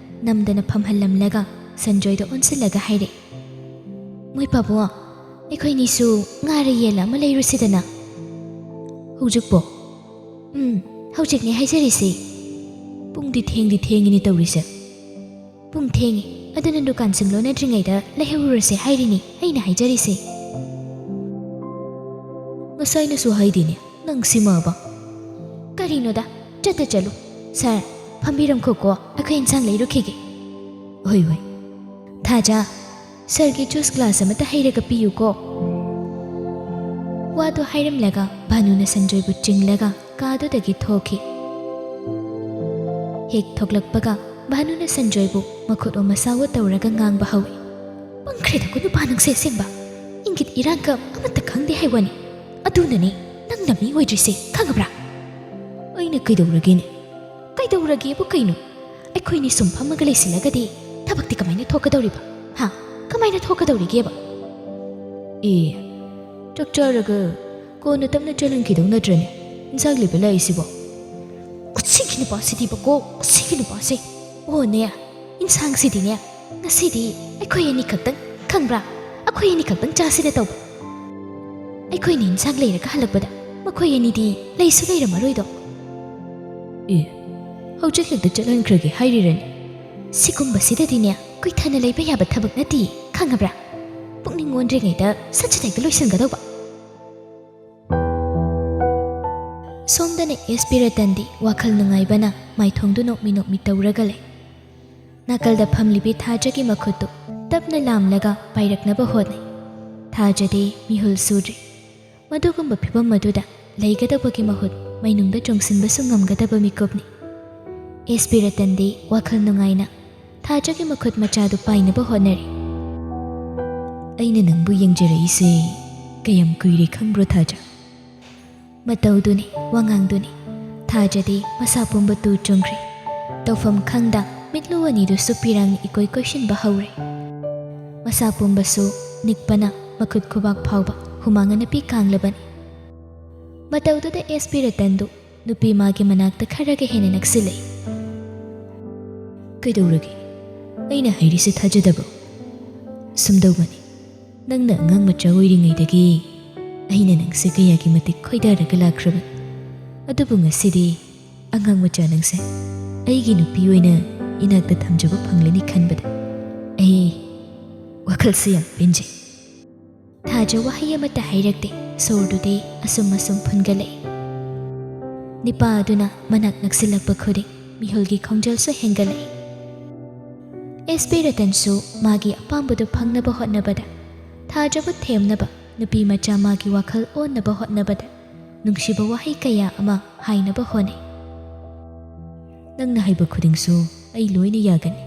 ꯅꯝꯗꯅ ꯐꯝꯍꯜꯂꯝꯂꯒ ꯁꯟꯖꯣꯏꯗ ꯑꯣꯟꯁꯤꯜꯂꯒ ꯍꯥꯏꯔꯛꯏ, "ꯃꯣꯏ ꯄꯥꯕꯨꯡ, ꯑꯩꯈꯣꯏꯅꯤꯁꯨ ꯉꯥꯔ ꯌꯦꯜꯂ ꯑꯃ ꯂꯩꯔꯨꯁꯤꯗꯅ꯫" "ꯍꯧꯖꯤꯛꯄꯣ?" "ꯎꯝ, ꯍꯧꯖꯤꯛꯅꯦ ꯍꯥꯏꯖꯔꯤꯁꯤ꯫" "ꯄꯨꯡꯗꯤ ꯊꯦꯡꯗꯤ ꯊꯦꯡꯉꯤꯅꯦ ꯇꯧꯔꯤꯁꯦ꯫" "ꯄꯨꯡ ꯊꯦꯡꯉꯤ, ꯑꯗꯨꯅ ꯗꯨꯀꯥꯟꯁꯤꯡ ꯂꯣꯟꯅꯗ꯭ꯔꯤꯉꯩꯗ ꯂꯩꯍꯧꯔꯨꯔꯁꯦ ꯍꯥꯏꯔꯤꯅꯤ ꯑꯩꯅ ꯍꯥꯏꯖꯔꯤꯁꯦ꯫" "ꯉꯁꯥꯏꯅꯁꯨ ꯍꯥꯏꯗꯦꯅꯦ ꯅꯪ ꯁꯤꯃꯕ꯫" "ꯀꯔꯤꯅꯣꯗ, ꯆꯠꯇ ꯆꯠꯂꯨ꯫ ꯁꯥꯔ, ꯐꯝꯕꯤꯔꯝꯈꯣꯀꯣ, ꯑꯩꯈꯣꯏ ꯏꯟꯁꯥꯡ ꯂꯩꯔꯨꯈꯤꯒꯦ꯫" "ꯍꯣꯏ, ꯍꯣꯏ꯫" "ꯊꯥꯖ, ꯁꯥꯔꯒꯤ ꯖꯨꯁ ꯒ꯭ꯂꯥꯁ ꯑꯃꯠꯇ ꯍꯩꯔꯒ ꯄꯤꯌꯨꯀꯣ꯫" ꯋꯥꯗꯨ ꯍꯥꯏꯔꯝꯂꯒ ꯚꯥꯅꯨꯅ ꯁꯟꯖꯣꯏꯕꯨ ꯆꯤꯡꯂꯒ ꯀꯥꯗꯨꯗꯒꯤ ꯊꯣꯛꯈꯤ꯫ ꯍꯦꯛ ꯊꯣꯛꯂꯛꯄꯒ ꯚꯥꯅꯨꯅ ꯁꯟꯖꯣꯏꯕꯨ ꯃꯈꯨꯠ ꯑꯣ ꯃꯁꯥ ꯑꯣ ꯇꯧꯔꯒ ꯉꯥꯡꯕ ꯍꯧꯏ꯫ "ꯄꯪꯈ꯭ꯔꯦꯗꯀꯣ ꯅꯨꯄꯥ ꯅꯪꯁꯦ ꯑꯁꯦꯡꯕ꯫ ꯏꯪꯒꯤꯠ ꯏꯔꯥꯡꯒ ꯑꯃꯠꯇ ꯈꯪꯗꯦ ꯍꯥꯏ ꯋꯥꯅꯤ꯫ ꯑꯗꯨꯅꯅꯦ ꯅꯪꯅ ꯃꯤ ꯑꯣꯏꯗ꯭ꯔꯤꯁꯦ, ꯈꯪꯉꯕ꯭ꯔꯥ?" "ꯑꯩꯅ ꯀꯩꯗꯧꯔꯒꯦꯅꯦ?" "ꯀꯩꯗꯧꯔꯒꯦꯕꯨ ꯀꯩꯅꯣ? ꯑꯩꯈꯣꯏꯅꯤ ꯁꯨꯝ ꯐꯝꯃꯒ ꯂꯩꯁꯤꯜꯂꯒꯗꯤ ꯊꯕꯛꯇꯤ ꯀꯃꯥꯏꯅ ꯊꯣꯛꯀꯗꯧꯔꯤꯕ? ꯍꯥ? ꯀꯃꯥꯏꯅ ꯊꯣꯛꯀꯗꯧꯔꯤꯒꯦꯕ? ꯑꯦ, ꯆꯥꯛ ꯆꯥꯔꯒ ꯀꯣꯟꯅ ꯇꯞꯅ ꯆꯠꯍꯟꯈꯤꯗꯧ ꯅꯠꯇ꯭ꯔꯅꯦ? ꯏꯟꯁꯥꯡ ꯂꯩꯕ ꯂꯥꯛꯏꯁꯤꯕꯣ? ꯑꯁꯤꯒꯤ ꯅꯨꯄꯥꯁꯤꯗꯤꯕꯀꯣ, ꯑꯁꯤꯒꯤ ꯅꯨꯄꯥꯁꯦ꯫ ꯑꯣꯅꯦ, ꯏꯟꯁꯥꯡꯁꯤꯗꯤꯅꯦ, ꯉꯁꯤꯗꯤ ꯑꯩꯈꯣꯏ ꯑꯅꯤ ꯈꯛꯇꯪ, ꯈꯪꯕ꯭ꯔꯥ? ꯑꯩꯈꯣꯏ ꯑꯅꯤ ꯈꯛꯇꯪ ꯆꯥꯁꯤꯅ ꯇꯧꯕ꯫ ꯑꯩꯈꯣꯏꯅ ꯏꯟꯁꯥꯡ ꯂꯩꯔꯒ ꯍꯜꯂꯛꯄꯗ ꯃꯈꯣꯏ ꯑꯅꯤꯗꯤ ꯂꯩꯁꯨ ꯂꯩꯔꯝꯃꯔꯣꯏꯗꯣ꯫ ꯑꯦ, ꯍꯧꯖꯤꯛ ꯍꯦꯛꯇ ꯆꯠꯍꯟꯈ꯭ꯔꯒꯦ ꯍꯥꯏꯔꯤꯔꯅꯦ? ꯁꯤꯒꯨꯝꯕꯁꯤꯗꯗꯤꯅꯦ, ꯀꯨꯏꯊꯅ ꯂꯩꯕ ꯌꯥꯕ ꯊꯕꯛ ꯅꯠꯇꯦ, ꯈꯪꯉꯕ꯭ꯔꯥ? ꯄꯨꯛꯅꯤꯡ ꯑꯣꯟꯗ꯭ꯔꯤꯉꯩꯗ ꯁꯠ ꯁꯠ ꯍꯦꯛꯇ ꯂꯣꯏꯁꯤꯟꯒꯗꯧꯕ꯫ ꯁꯣꯝꯗꯅ ꯑꯦꯁ ꯄꯤ ꯔꯇꯟꯗꯤ ꯋꯥꯈꯜ ꯅꯨꯡꯉꯥꯏꯕꯅ ꯃꯥꯏꯊꯣꯡꯗꯨ ꯅꯣꯛꯃꯤ ꯅꯣꯛꯃꯤ ꯇꯧꯔꯒ ꯂꯩ꯫ ꯅꯥꯀꯜꯗ ꯐꯝꯂꯤꯕꯤ ꯊꯥꯖꯒꯤ ꯃꯈꯨꯠꯇꯨ ꯇꯞꯅ ꯂꯥꯝꯂꯒ ꯄꯥꯏꯔꯛꯅꯕ ꯍꯣꯠꯅꯩ꯫ ꯊꯥꯖꯗꯤ ꯃꯤꯍꯨꯜ ꯁꯨꯗ꯭ꯔꯤ꯫ ꯃꯗꯨꯒꯨꯝꯕ ꯐꯤꯚꯝ ꯑꯗꯨꯗ ꯂꯩꯒꯗꯕꯒꯤ ꯃꯍꯨꯠ ꯃꯩꯅꯨꯡꯗ ꯆꯣꯡꯁꯤꯟꯕꯁꯨ ꯉꯝꯒꯗꯕ ꯃꯤꯀꯨꯞꯅꯤ꯫ ꯑꯦꯁ ꯄꯤ ꯔꯇꯟꯗꯤ ꯋꯥꯈꯜ ꯅꯨꯡꯉꯥꯏꯅ ꯊꯥꯖꯒꯤ ꯃꯈꯨꯠ ꯃꯆꯥꯗꯨ ꯄꯥꯏꯅꯕ ꯍꯣꯠꯅꯔꯤ꯫ ꯑꯩꯅ ꯅꯪꯕꯨ ꯌꯦꯡꯖꯔꯛꯏꯁꯦ ꯀꯌꯥꯝ ꯀꯨꯏꯔꯦ ꯈꯪꯕ꯭ꯔꯣ ꯊꯥꯖ? ꯃꯇꯧꯗꯨꯅꯤ, ꯋꯥꯉꯥꯡꯗꯨꯅꯤ꯫ ꯊꯥꯖꯗꯤ ꯃꯁꯥ ꯄꯨꯝꯕ ꯇꯨ ꯆꯨꯡꯈ꯭ꯔꯦ꯫ ꯇꯧꯐꯝ ꯈꯪꯗ ꯃꯤꯠꯂꯨ ꯑꯅꯤꯗꯨꯁꯨ ꯄꯤꯔꯥꯡꯅ ꯏꯀꯣꯏ ꯀꯣꯏꯁꯤꯟꯕ ꯍꯧꯔꯦ꯫ ꯃꯁꯥ ꯄꯨꯝꯕꯁꯨ ꯅꯤꯛꯄꯅ ꯃꯈꯨꯠ ꯈꯨꯕꯥꯛ ꯐꯥꯎꯕ ꯍꯨꯃꯥꯡ ꯑꯅꯞꯄꯤ ꯀꯥꯡꯂꯕꯅꯤ꯫ ꯃꯇꯧꯗꯨꯗ ꯑꯦꯁ ꯄꯤ ꯔꯇꯟꯗꯨ ꯅꯨꯄꯤ ꯃꯥꯒꯤ ꯃꯅꯥꯛꯇ ꯈꯔꯒ ꯍꯦꯟꯅ ꯅꯛꯁꯤꯜꯂꯛꯏ꯫ ꯀꯩꯗꯧꯔꯒꯦ? ꯑꯩꯅ ꯍꯥꯏꯔꯤꯁꯦ ꯊꯥꯖꯗꯕ꯭ꯔꯣ? ꯁꯨꯝꯗꯧꯕꯅꯤ, ꯅꯪꯅ ꯑꯉꯥꯡ ꯃꯆꯥ ꯑꯣꯏꯔꯤꯉꯩꯗꯒꯤ ꯑꯩꯅ ꯅꯪꯁꯦ ꯀꯌꯥꯒꯤ ꯃꯇꯤꯛ ꯈꯣꯏꯗꯥꯔꯒ ꯂꯥꯛꯈ꯭ꯔꯕꯅꯤ꯫ ꯑꯗꯨꯕꯨ ꯉꯁꯤꯗꯤ ꯑꯉꯥꯡ ꯃꯆꯥ ꯅꯪꯁꯦ ꯑꯩꯒꯤ ꯅꯨꯄꯤ ꯑꯣꯏꯅ ꯏꯅꯥꯛꯇ ꯊꯝꯖꯕ ꯐꯪꯂꯅꯤ ꯈꯟꯕꯗ ꯑꯩ ꯋꯥꯈꯜꯁꯦ ꯌꯥꯝ ꯄꯦꯟꯖꯩ꯫ ꯊꯥꯖ ꯋꯥꯍꯩ ꯑꯃꯠꯇ ꯍꯥꯏꯔꯛꯇꯦ꯫ ꯁꯣꯔꯗꯨꯗꯤ ꯑꯁꯨꯝ ꯑꯁꯨꯝ ꯐꯨꯟꯒꯠꯂꯛꯏ꯫ ꯅꯤꯄꯥ ꯑꯗꯨꯅ ꯃꯅꯥꯛ ꯅꯛꯁꯤꯜꯂꯛꯄ ꯈꯨꯗꯤꯡ ꯃꯤꯍꯨꯜꯒꯤ ꯈꯣꯡꯖꯦꯜꯁꯨ ꯍꯦꯟꯒꯠꯂꯛꯏ꯫ ꯑꯦꯁ ꯄꯤ ꯔꯇꯟꯁꯨ ꯃꯥꯒꯤ ꯑꯄꯥꯝꯕꯗꯨ ꯐꯪꯅꯕ ꯍꯣꯠꯅꯕꯗ, ꯊꯥꯖꯕꯨ ꯊꯦꯝꯅꯕ, ꯅꯨꯄꯤ ꯃꯆꯥ ꯃꯥꯒꯤ ꯋꯥꯈꯜ ꯑꯣꯟꯅꯕ ꯍꯣꯠꯅꯕꯗ ꯅꯨꯡꯁꯤꯕ ꯋꯥꯍꯩ ꯀꯌꯥ ꯑꯃ ꯍꯥꯏꯅꯕ ꯍꯣꯠꯅꯩ꯫ ꯅꯪꯅ ꯍꯥꯏꯕ ꯈꯨꯗꯤꯡꯁꯨ ꯑꯩ ꯂꯣꯏꯅ ꯌꯥꯒꯅꯤ꯫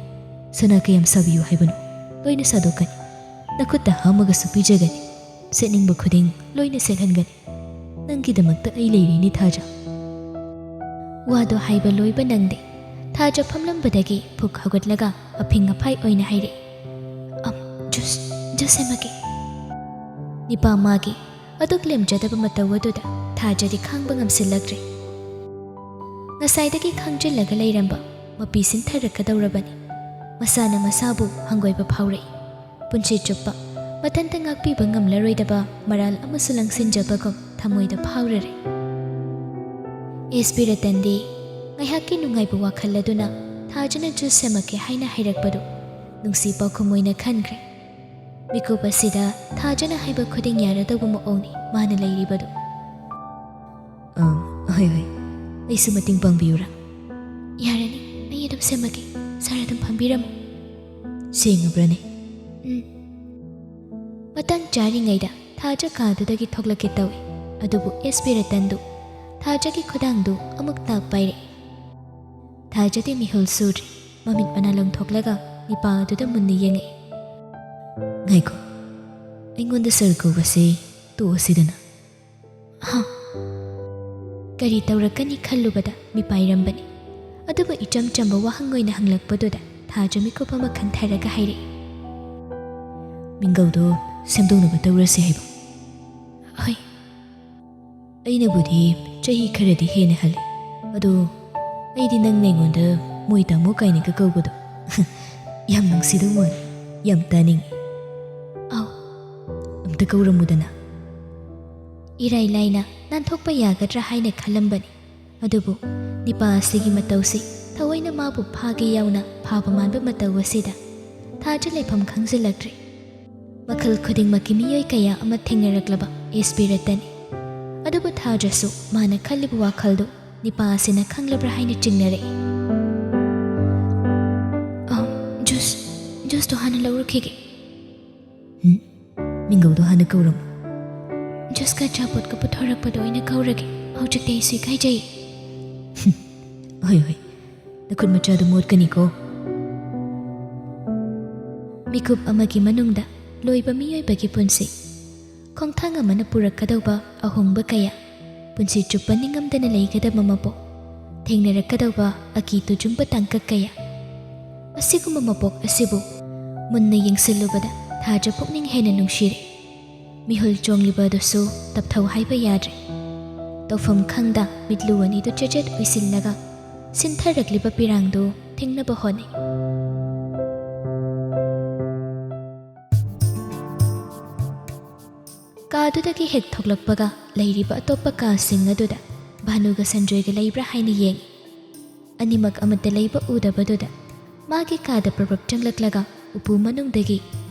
ꯁꯅꯥ ꯀꯌꯥꯝ ꯁꯥꯕꯤꯌꯨ ꯍꯥꯏꯕꯅꯣ? ꯂꯣꯏꯅ ꯁꯥꯗꯣꯛꯀꯅꯤ꯫ ꯅꯈꯨꯠꯇ ꯍꯥꯝꯃꯒꯁꯨ ꯄꯤꯖꯒꯅꯤ꯫ ꯁꯦꯠꯅꯤꯡꯕ ꯈꯨꯗꯤꯡ ꯂꯣꯏꯅ ꯁꯦꯠꯍꯟꯒꯅꯤ꯫ ꯅꯪꯒꯤꯗꯃꯛꯇ ꯑꯩ ꯂꯩꯔꯤꯅꯤ ꯊꯥꯖ꯫ ꯋꯥꯗꯣ ꯍꯥꯏꯕ ꯂꯣꯏꯕ ꯅꯪꯗꯦ꯫ ꯊꯥꯖ ꯐꯝꯂꯝꯕꯗꯒꯤ ꯐꯨꯛ ꯍꯧꯒꯠꯂꯒ ꯑꯐꯤꯡ ꯑꯐꯥꯏ ꯑꯣꯏꯅ ꯍꯥꯏꯔꯛꯏ, "ꯑꯝ, ꯖꯨꯁ, ꯖꯨꯁ ꯁꯦꯝꯃꯒꯦ꯫" ꯅꯤꯄꯥ ꯃꯥꯒꯤ ꯑꯗꯨꯛ ꯂꯦꯝꯖꯗꯕ ꯃꯇꯧ ꯑꯗꯨꯗ ꯊꯥꯖꯗꯤ ꯈꯥꯡꯕ ꯉꯝꯁꯤꯜꯂꯛꯇ꯭ꯔꯦ꯫ ꯉꯁꯥꯏꯗꯒꯤ ꯈꯥꯡꯖꯤꯜꯂꯒ ꯂꯩꯔꯝꯕ ꯃꯄꯤ ꯁꯤꯟꯊꯔꯛꯀꯗꯧꯔꯕꯅꯤ꯫ ꯃꯁꯥꯅ ꯃꯁꯥꯕꯨ ꯍꯪꯒꯣꯏꯕ ꯐꯥꯎꯔꯛꯏ꯫ ꯄꯨꯟꯁꯤ ꯆꯨꯞꯄ ꯃꯊꯟꯇ ꯉꯥꯛꯄꯤꯕ ꯉꯝꯂꯔꯣꯏꯗꯕ ꯃꯔꯥꯜ ꯑꯃꯁꯨ ꯂꯪꯁꯤꯟꯖꯕꯒꯨꯝ ꯊꯃꯣꯏꯗ ꯐꯥꯎꯔꯔꯦ꯫ ꯑꯦꯁ ꯄꯤ ꯔꯇꯟꯗꯤ ꯉꯥꯏꯍꯥꯛꯀꯤ ꯅꯨꯡꯉꯥꯏꯕ ꯋꯥꯈꯜ ꯑꯗꯨꯅ ꯊꯥꯖꯅ ꯖꯨꯁ ꯁꯦꯝꯃꯛꯀꯦ ꯍꯥꯏꯅ ꯍꯥꯏꯔꯛꯄꯗꯨ ꯅꯨꯡꯁꯤ ꯄꯥꯎꯈꯨꯝ ꯑꯣꯏꯅ ꯈꯟꯈ꯭ꯔꯦ꯫ ꯃꯤꯀꯨꯞ ꯑꯁꯤꯗ ꯊꯥꯖꯅ ꯍꯥꯏꯕ ꯈꯨꯗꯤꯡ ꯌꯥꯔꯗꯧꯕ ꯃꯑꯣꯡꯅꯤ ꯃꯥꯅ ꯂꯩꯔꯤꯕꯗꯨ꯫ "ꯑꯥ, ꯍꯣꯏ, ꯍꯣꯏ꯫ ꯑꯩꯁꯨ ꯃꯇꯦꯡ ꯄꯥꯡꯕꯤꯌꯨꯔꯥ?" "ꯌꯥꯔꯅꯤ, ꯑꯩ ꯑꯗꯨꯝ ꯁꯦꯝꯃꯒꯦ꯫ ꯁꯥꯔ ꯑꯗꯨꯝ ꯐꯝꯕꯤꯔꯝꯃꯨ꯫" "ꯁꯦꯡꯉꯕ꯭ꯔꯅꯦ?" "ꯎꯝ꯫" ꯃꯇꯥꯡ ꯆꯥꯔꯤꯉꯩꯗ ꯊꯥꯖ ꯀꯥꯗꯨꯗꯒꯤ ꯊꯣꯛꯂꯛꯀꯦ ꯇꯧꯏ, ꯑꯗꯨꯕꯨ ꯑꯦꯁ ꯄꯤ ꯔꯇꯟꯗꯨ ꯊꯥꯖꯒꯤ ꯈꯨꯗꯥꯡꯗꯨ ꯑꯃꯨꯛ ꯇꯥꯛ ꯄꯥꯏꯔꯛꯏ꯫ ꯊꯥꯖꯗꯤ ꯃꯤꯍꯨꯜ ꯁꯨꯗ꯭ꯔꯤ꯫ ꯃꯃꯤꯠ ꯃꯅꯥ ꯂꯪꯊꯣꯛꯂꯒ ꯅꯤꯄꯥ ꯑꯗꯨꯗ ꯃꯨꯟꯅ ꯌꯦꯡꯉꯛꯏ꯫ "ꯉꯥꯏꯈꯣ, ꯑꯩꯉꯣꯟꯗ ꯁꯥꯔ ꯀꯧꯕꯁꯦ ꯇꯣꯛꯑꯁꯤꯗꯅ꯫" "ꯍꯥ?" ꯀꯔꯤ ꯇꯧꯔꯛꯀꯅꯤ ꯈꯜꯂꯨꯕꯗ ꯃꯤꯄꯥꯏꯔꯝꯕꯅꯤ꯫ ꯑꯗꯨꯕꯨ ꯏꯆꯝ ꯆꯝꯕ ꯋꯥꯍꯪ ꯑꯣꯏꯅ ꯍꯪꯂꯛꯄꯗꯨꯗ ꯊꯥꯖ ꯃꯤꯀꯨꯞ ꯑꯃ ꯈꯟꯊꯔꯒ ꯍꯥꯏꯔꯛꯏ, "ꯃꯤꯡꯒꯧꯗꯣ ꯁꯦꯝꯗꯣꯛꯅꯕ ꯇꯧꯔꯁꯤ ꯍꯥꯏꯕ?" "ꯍꯣꯏ꯫" "ꯑꯩꯅꯕꯨꯗꯤ ꯆꯍꯤ ꯈꯔꯗꯤ ꯍꯦꯟꯅ ꯍꯜꯂꯦ, ꯑꯗꯣ ꯑꯩꯗꯤ ꯅꯪꯅ ꯑꯩꯉꯣꯟꯗ ꯃꯣꯏ ꯇꯥꯃꯣ ꯀꯥꯏꯅꯒ ꯀꯧꯕꯗꯣ ꯌꯥꯝ ꯅꯨꯡꯁꯤꯗꯧ ꯃꯥꯜꯂꯤ, ꯌꯥꯝ ꯇꯥꯅꯤꯡꯉꯤ꯫" "ꯑꯧ꯫" "ꯑꯝꯇ ꯀꯧꯔꯝꯃꯨꯗꯅ꯫" ꯏꯔꯥꯏ ꯂꯥꯏꯅ ꯅꯥꯟꯊꯣꯛꯄ ꯌꯥꯒꯗ꯭ꯔꯥ ꯍꯥꯏꯅ ꯈꯜꯂꯝꯕꯅꯤ, ꯑꯗꯨꯕꯨ ꯅꯤꯄꯥ ꯑꯁꯤꯒꯤ ꯃꯇꯧꯁꯤ ꯊꯑꯣꯏꯅ ꯃꯥꯕꯨ ꯐꯥꯒꯦ ꯌꯥꯎꯅ ꯐꯥꯕ ꯃꯥꯟꯕ ꯃꯇꯧ ꯑꯁꯤꯗ ꯊꯥꯖ ꯂꯩꯐꯝ ꯈꯪꯖꯤꯜꯂꯛꯇ꯭ꯔꯦ꯫ ꯃꯈꯜ ꯈꯨꯗꯤꯡꯃꯛꯀꯤ ꯃꯤꯑꯣꯏ ꯀꯌꯥ ꯑꯃ ꯊꯦꯡꯅꯔꯛꯂꯕ ꯑꯦꯁ ꯄꯤ ꯔꯇꯟꯅꯤ꯫ ꯑꯗꯨꯕꯨ ꯊꯥꯖꯁꯨ ꯃꯥꯅ ꯈꯜꯂꯤꯕ ꯋꯥꯈꯜꯗꯨ ꯅꯤꯄꯥ ꯑꯁꯤꯅ ꯈꯪꯂꯕ꯭ꯔꯥ ꯍꯥꯏꯅ ꯆꯤꯡꯅꯔꯛꯏ꯫ "ꯑꯝ, ꯖꯨꯁ, ꯖꯨꯁꯇꯣ ꯍꯥꯟꯅ ꯂꯧꯔꯨꯈꯤꯒꯦ꯫" "ꯎꯝ, ꯃꯤꯡꯒꯧꯗꯣ ꯍꯥꯟꯅ ꯀꯧꯔꯝꯃꯨ꯫" "ꯖꯨꯁꯀ ꯑꯆꯥꯄꯣꯠꯀ ꯄꯨꯊꯣꯔꯛꯄꯗꯣ ꯑꯣꯏꯅ ꯀꯧꯔꯒꯦ, ꯍꯧꯖꯤꯛꯇꯤ ꯑꯩꯁꯨ ꯏꯀꯥꯏꯖꯩ꯫" "ꯍꯣꯏ, ꯍꯣꯏ, ꯅꯈꯨꯠ ꯃꯆꯥꯗꯨ ꯃꯣꯠꯀꯅꯤꯀꯣ꯫" ꯃꯤꯀꯨꯞ ꯑꯃꯒꯤ ꯃꯅꯨꯡꯗ ꯂꯣꯏꯕ ꯃꯤꯑꯣꯏꯕꯒꯤ ꯄꯨꯟꯁꯤ, ꯈꯣꯡꯊꯥꯡ ꯑꯃꯅ ꯄꯨꯔꯛꯀꯗꯧꯕ ꯑꯍꯣꯡꯕ ꯀꯌꯥ, ꯄꯨꯟꯁꯤ ꯆꯨꯞꯄ ꯅꯤꯡꯉꯝꯗꯅ ꯂꯩꯒꯗꯕ ꯃꯄꯣꯛ, ꯊꯦꯡꯅꯔꯛꯀꯗꯧꯕ ꯑꯀꯤ ꯇꯨꯖꯨꯡꯕ ꯇꯥꯡꯀꯛ ꯀꯌꯥ꯫ ꯑꯁꯤꯒꯨꯝꯕ ꯃꯄꯣꯛ ꯑꯁꯤꯕꯨ ꯃꯨꯟꯅ ꯌꯦꯡꯁꯤꯜꯂꯨꯕꯗ ꯊꯥꯖ ꯄꯨꯛꯅꯤꯡ ꯍꯦꯟꯅ ꯅꯨꯡꯁꯤꯔꯦ꯫ ꯃꯤꯍꯨꯜ ꯆꯣꯡꯂꯤꯕ ꯑꯗꯨꯁꯨ ꯇꯞꯊꯧ ꯍꯥꯏꯕ ꯌꯥꯗ꯭ꯔꯦ꯫ ꯇꯧꯐꯝ ꯈꯪꯗ ꯃꯤꯠꯂꯨ ꯑꯅꯤꯗꯨ ꯆꯦꯆꯦꯠ ꯎꯏꯁꯤꯜꯂꯒ ꯁꯤꯟꯊꯔꯛꯂꯤꯕ ꯄꯤꯔꯥꯡꯗꯨ ꯊꯤꯡꯅꯕ ꯍꯣꯠꯅꯩ꯫ ꯀꯥꯗꯨꯗꯒꯤ ꯍꯦꯛ ꯊꯣꯛꯂꯛꯄꯒ ꯂꯩꯔꯤꯕ ꯑꯇꯣꯞꯄ ꯀꯥꯁꯤꯡ ꯑꯗꯨꯗ ꯚꯥꯅꯨꯒ ꯁꯟꯖꯣꯏꯒ ꯂꯩꯕ꯭ꯔꯥ ꯍꯥꯏꯅ ꯌꯦꯡꯉꯤ꯫ ꯑꯅꯤꯃꯛ ꯑꯃꯠꯇ ꯂꯩꯕ ꯎꯗꯕꯗꯨꯗ ꯃꯥꯒꯤ ꯀꯥꯗ ꯄ꯭ꯔꯞ ꯄ꯭ꯔꯞ ꯆꯪꯂꯛꯂꯒ ꯎꯄꯨ ꯃꯅꯨꯡꯗꯒꯤ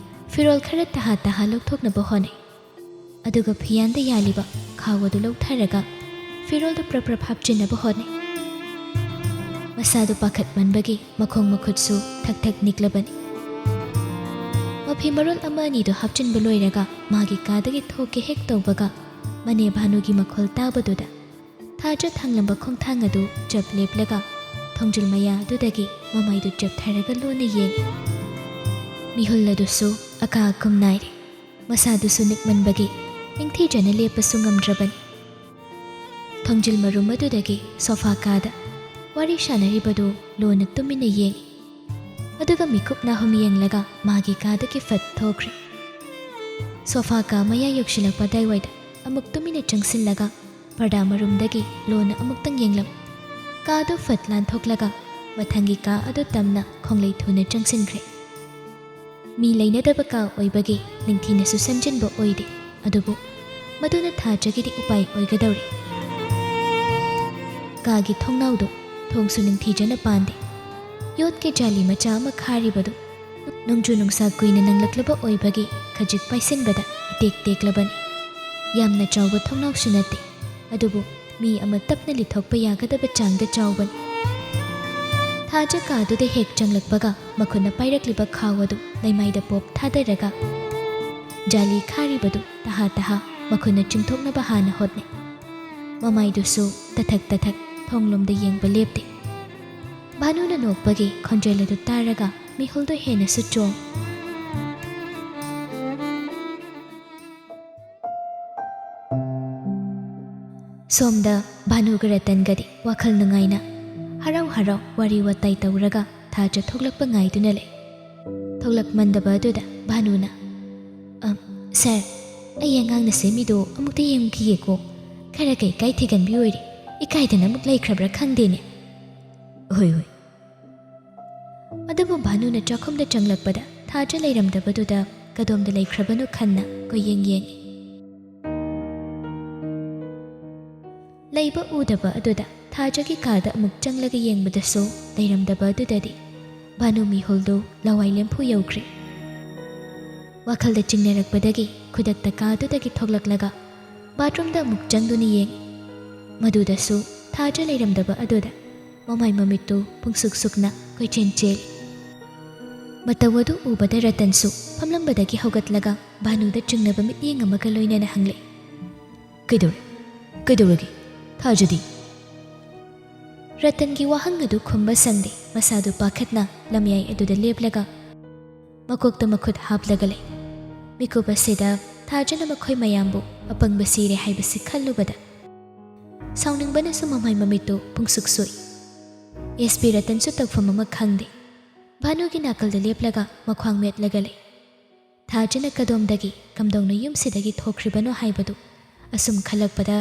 ꯐꯤꯔꯣꯜ ꯈꯔ ꯇꯍꯥ ꯇꯍꯥ ꯂꯧꯊꯣꯛꯅꯕ ꯍꯣꯠꯅꯩ꯫ ꯑꯗꯨꯒ ꯐꯤꯌꯥꯟꯗ ꯌꯥꯜꯂꯤꯕ ꯈꯥꯎ ꯑꯗꯨ ꯂꯧꯊꯔꯒ ꯐꯤꯔꯣꯜꯗꯨ ꯄ꯭ꯔꯞ ꯄ꯭ꯔꯞ ꯍꯥꯞꯆꯤꯟꯅꯕ ꯍꯣꯠꯅꯩ꯫ ꯃꯁꯥꯗꯨ ꯄꯥꯈꯠꯃꯟꯕꯒꯤ ꯃꯈꯣꯡ ꯃꯈꯨꯠꯁꯨ ꯊꯛ ꯊꯛ ꯅꯤꯛꯂꯕꯅꯤ꯫ ꯃꯐꯤ ꯃꯔꯣꯜ ꯑꯃ ꯑꯅꯤꯗꯨ ꯍꯥꯞꯆꯤꯟꯕ ꯂꯣꯏꯔꯒ ꯃꯥꯒꯤ ꯀꯥꯗꯒꯤ ꯊꯣꯛꯀꯦ ꯍꯦꯛ ꯇꯧꯕꯒ ꯃꯅꯦ ꯚꯥꯅꯨꯒꯤ ꯃꯈꯣꯜ ꯇꯥꯕꯗꯨꯗ ꯊꯥꯖ ꯊꯥꯡꯂꯝꯕ ꯈꯣꯡꯊꯥꯡ ꯑꯗꯨ ꯆꯞ ꯂꯦꯞꯂꯒ ꯊꯣꯡꯖꯤꯜ ꯃꯌꯥ ꯑꯗꯨꯗꯒꯤ ꯃꯃꯥꯏꯗꯨ ꯆꯞꯊꯔꯒ ꯂꯣꯟꯅ ꯌꯦꯡꯏ꯫ ꯃꯤꯍꯨꯜ ꯑꯗꯨꯁꯨ ꯑꯀꯥ ꯑꯀꯨꯝ ꯅꯥꯏꯔꯦ꯫ ꯃꯁꯥꯗꯨꯁꯨ ꯅꯤꯛꯃꯟꯕꯒꯤ ꯅꯤꯡꯊꯤꯖꯅ ꯂꯦꯞꯄꯁꯨ ꯉꯝꯗ꯭ꯔꯕꯅꯤ꯫ ꯊꯣꯡꯖꯤꯜ ꯃꯔꯨꯝ ꯑꯗꯨꯗꯒꯤ ꯁꯣꯐꯥ ꯀꯥꯗ ꯋꯥꯔꯤ ꯁꯥꯟꯅꯔꯤꯕꯗꯨ ꯂꯣꯟꯅ ꯇꯨꯃꯤꯟꯅ ꯌꯦꯡꯏ꯫ ꯑꯗꯨꯒ ꯃꯤꯀꯨꯞ ꯅꯥꯍꯨꯝ ꯌꯦꯡꯂꯒ ꯃꯥꯒꯤ ꯀꯥꯗꯒꯤ ꯐꯠ ꯊꯣꯛꯈ꯭ꯔꯦ꯫ ꯁꯣꯐꯥ ꯀꯥ ꯃꯌꯥ ꯌꯧꯁꯤꯜꯂꯛꯄ ꯑꯗꯥꯏꯋꯥꯏꯗ ꯑꯃꯨꯛ ꯇꯨꯃꯤꯟꯅ ꯆꯪꯁꯤꯜꯂꯒ ꯄꯔꯗꯥ ꯃꯔꯨꯝꯗꯒꯤ ꯂꯣꯟꯅ ꯑꯃꯨꯛꯇꯪ ꯌꯦꯡꯂꯝꯃꯤ꯫ ꯀꯥꯗꯨ ꯐꯠ ꯂꯥꯟꯊꯣꯛꯂꯒ ꯃꯊꯪꯒꯤ ꯀꯥ ꯑꯗꯨ ꯇꯝꯅ ꯈꯣꯡꯂꯩ ꯊꯨꯅ ꯆꯪꯁꯤꯟꯈ꯭ꯔꯦ꯫ ꯃꯤ ꯂꯩꯅꯗꯕ ꯀꯥ ꯑꯣꯏꯕꯒꯤ ꯅꯤꯡꯊꯤꯅꯁꯨ ꯁꯦꯝꯖꯤꯟꯕ ꯑꯣꯏꯗꯦ, ꯑꯗꯨꯕꯨ ꯃꯗꯨꯅ ꯊꯥꯖꯒꯤꯗꯤ ꯎꯄꯥꯏ ꯑꯣꯏꯒꯗꯧꯔꯤ꯫ ꯀꯥꯒꯤ ꯊꯣꯡꯅꯥꯎꯗꯨ ꯊꯣꯡꯁꯨ ꯅꯤꯡꯊꯤꯖꯅ ꯄꯥꯟꯗꯦ꯫ ꯌꯣꯠꯀꯤ ꯖꯥꯂꯤ ꯃꯆꯥ ꯑꯃ ꯈꯥꯔꯤꯕꯗꯨ ꯅꯣꯡꯖꯨ ꯅꯨꯡꯁꯥ ꯀꯨꯏꯅ ꯅꯪꯂꯛꯂꯕ ꯑꯣꯏꯕꯒꯤ ꯈꯖꯤꯛ ꯄꯥꯏꯁꯤꯟꯕꯗ ꯏꯇꯦꯛ ꯇꯦꯛꯂꯕꯅꯤ꯫ ꯌꯥꯝꯅ ꯆꯥꯎꯕ ꯊꯣꯡꯅꯥꯎꯁꯨ ꯅꯠꯇꯦ, ꯑꯗꯨꯕꯨ ꯃꯤ ꯑꯃ ꯇꯞꯅ ꯂꯤꯊꯣꯛꯄ ꯌꯥꯒꯗꯕ ꯆꯥꯡꯗ ꯆꯥꯎꯕꯅꯤ꯫ ꯊꯥꯖ ꯀꯥꯗꯨꯗ ꯍꯦꯛ ꯆꯪꯂꯛꯄꯒ ꯃꯈꯨꯠꯅ ꯄꯥꯏꯔꯛꯂꯤꯕ ꯈꯥꯎ ꯑꯗꯨ ꯂꯩꯃꯥꯏꯗ ꯄꯣꯞ ꯊꯥꯗꯔꯒ ꯖꯥꯂꯤ ꯈꯥꯔꯤꯕꯗꯨ ꯇꯍꯥ ꯇꯍꯥ ꯃꯈꯨꯠꯅ ꯆꯤꯡꯊꯣꯛꯅꯕ ꯍꯥꯟꯅ ꯍꯣꯠꯅꯩ꯫ ꯃꯃꯥꯏꯗꯨꯁꯨ ꯇꯊꯛ ꯇꯊꯛ ꯊꯣꯡꯂꯣꯝꯗ ꯌꯦꯡꯕ ꯂꯦꯞꯇꯦ꯫ ꯚꯥꯅꯨꯅ ꯅꯣꯛꯄꯒꯤ ꯈꯣꯟꯖꯦꯜ ꯑꯗꯨ ꯇꯥꯔꯒ ꯃꯤꯍꯨꯜꯗꯨ ꯍꯦꯟꯅꯁꯨ ꯆꯣꯡ꯫ ꯁꯣꯝꯗ ꯚꯥꯅꯨꯒ ꯔꯇꯟꯒꯗꯤ ꯋꯥꯈꯜ ꯅꯨꯡꯉꯥꯏꯅ ꯍꯔꯥꯎ ꯍꯔꯥꯎ ꯋꯥꯔꯤ ꯋꯥꯇꯥꯏ ꯇꯧꯔꯒ ꯊꯥꯖ ꯊꯣꯛꯂꯛꯄ ꯉꯥꯏꯗꯨꯅ ꯂꯩ꯫ ꯊꯣꯛꯂꯛꯃꯟꯗꯕ ꯑꯗꯨꯗ ꯚꯥꯅꯨꯅ, "ꯑ, ꯁꯥꯔ, ꯑꯩ ꯑꯉꯥꯡꯅ ꯁꯦꯝꯃꯤꯗꯣ ꯑꯃꯨꯛꯇ ꯌꯦꯡꯈꯤꯒꯦꯀꯣ꯫ ꯈꯔ ꯀꯩ ꯀꯥꯏ ꯊꯤꯒꯟꯕꯤ ꯑꯣꯏꯔꯦ꯫ ꯏꯀꯥꯏꯗꯅ ꯑꯃꯨꯛ ꯂꯩꯈ꯭ꯔꯕ꯭ꯔꯥ ꯈꯪꯗꯦꯅꯦ꯫" "ꯍꯣꯏ, ꯍꯣꯏ꯫" ꯑꯗꯨꯕꯨ ꯚꯥꯅꯨꯅ ꯆꯥꯛꯈꯨꯝꯗ ꯆꯪꯂꯛꯄꯗ ꯊꯥꯖ ꯂꯩꯔꯝꯗꯕꯗꯨꯗ ꯀꯗꯣꯝꯗ ꯂꯩꯈ꯭ꯔꯕꯅꯣ ꯈꯟꯅ ꯀꯣꯏꯌꯦꯡ ꯌꯦꯡꯉꯤ꯫ ꯂꯩꯕ ꯎꯗꯕ ꯑꯗꯨꯗ ꯊꯥꯖꯒꯤ ꯀꯥꯗ ꯑꯃꯨꯛ ꯆꯪꯂꯒ ꯌꯦꯡꯕꯗꯁꯨ ꯂꯩꯔꯝꯗꯕ ꯑꯗꯨꯗꯗꯤ ꯚꯥꯅꯨ ꯃꯤꯍꯨꯜꯗꯨ ꯂꯋꯥꯏ ꯂꯦꯝꯐꯨ ꯌꯧꯈ꯭ꯔꯦ꯫ ꯋꯥꯈꯜꯗ ꯆꯤꯡꯅꯔꯛꯄꯗꯒꯤ ꯈꯨꯗꯛꯇ ꯀꯥꯗꯨꯗꯒꯤ ꯊꯣꯛꯂꯛꯂꯒ ꯕꯥꯊꯔꯨꯝꯗ ꯑꯃꯨꯛ ꯆꯪꯗꯨꯅ ꯌꯦꯡꯉꯤ꯫ ꯃꯗꯨꯗꯁꯨ ꯊꯥꯖ ꯂꯩꯔꯝꯗꯕ ꯑꯗꯨꯗ ꯃꯃꯥꯏ ꯃꯃꯤꯠꯇꯨ ꯄꯨꯡꯁꯨꯛ ꯁꯨꯛꯅ ꯀꯣꯏꯆꯦꯟ ꯆꯦꯜꯂꯤ꯫ ꯃꯇꯧ ꯑꯗꯨ ꯎꯕꯗ ꯔꯇꯟꯁꯨ ꯐꯝꯂꯝꯕꯗꯒꯤ ꯍꯧꯒꯠꯂꯒ ꯚꯥꯅꯨꯗ ꯆꯤꯡꯅꯕ ꯃꯤꯠꯌꯦꯡ ꯑꯃꯒ ꯂꯣꯏꯅꯅ ꯍꯪꯂꯦ, "ꯀꯩꯗꯧꯔꯦ? ꯀꯩꯗꯧꯔꯒꯦ? ꯊꯥꯖꯗꯤ?" ꯔꯇꯟꯒꯤ ꯋꯥꯍꯪ ꯑꯗꯨ ꯈꯨꯝꯕ ꯁꯪꯗꯦ꯫ ꯃꯁꯥꯗꯨ ꯄꯥꯈꯠꯅ ꯂꯝꯌꯥꯏ ꯑꯗꯨꯗ ꯂꯦꯞꯂꯒ ꯃꯀꯣꯛꯇ ꯃꯈꯨꯠ ꯍꯥꯞꯂꯒ ꯂꯩ꯫ ꯃꯤꯀꯨꯞ ꯑꯁꯤꯗ ꯊꯥꯖꯅ ꯃꯈꯣꯏ ꯃꯌꯥꯝꯕꯨ ꯑꯄꯪꯕ ꯁꯤꯔꯦ ꯍꯥꯏꯕꯁꯤ ꯈꯜꯂꯨꯕꯗ ꯁꯥꯎꯅꯤꯡꯕꯅꯁꯨ ꯃꯃꯥꯏ ꯃꯃꯤꯠꯇꯨ ꯄꯨꯡꯁꯨꯛ ꯁꯨꯏ꯫ ꯑꯦꯁ ꯄꯤ ꯔꯇꯟꯁꯨ ꯇꯧꯐꯝ ꯑꯃ ꯈꯪꯗꯦ꯫ ꯚꯥꯅꯨꯒꯤ ꯅꯥꯀꯜꯗ ꯂꯦꯞꯂꯒ ꯃꯈ꯭ꯋꯥꯡ ꯃꯦꯠꯂꯒ ꯂꯩ꯫ ꯊꯥꯖꯅ ꯀꯗꯣꯝꯗꯒꯤ ꯀꯝꯗꯧꯅ ꯌꯨꯝꯁꯤꯗꯒꯤ ꯊꯣꯛꯈ꯭ꯔꯤꯕꯅꯣ ꯍꯥꯏꯕꯗꯨ ꯑꯁꯨꯝ ꯈꯜꯂꯛꯄꯗ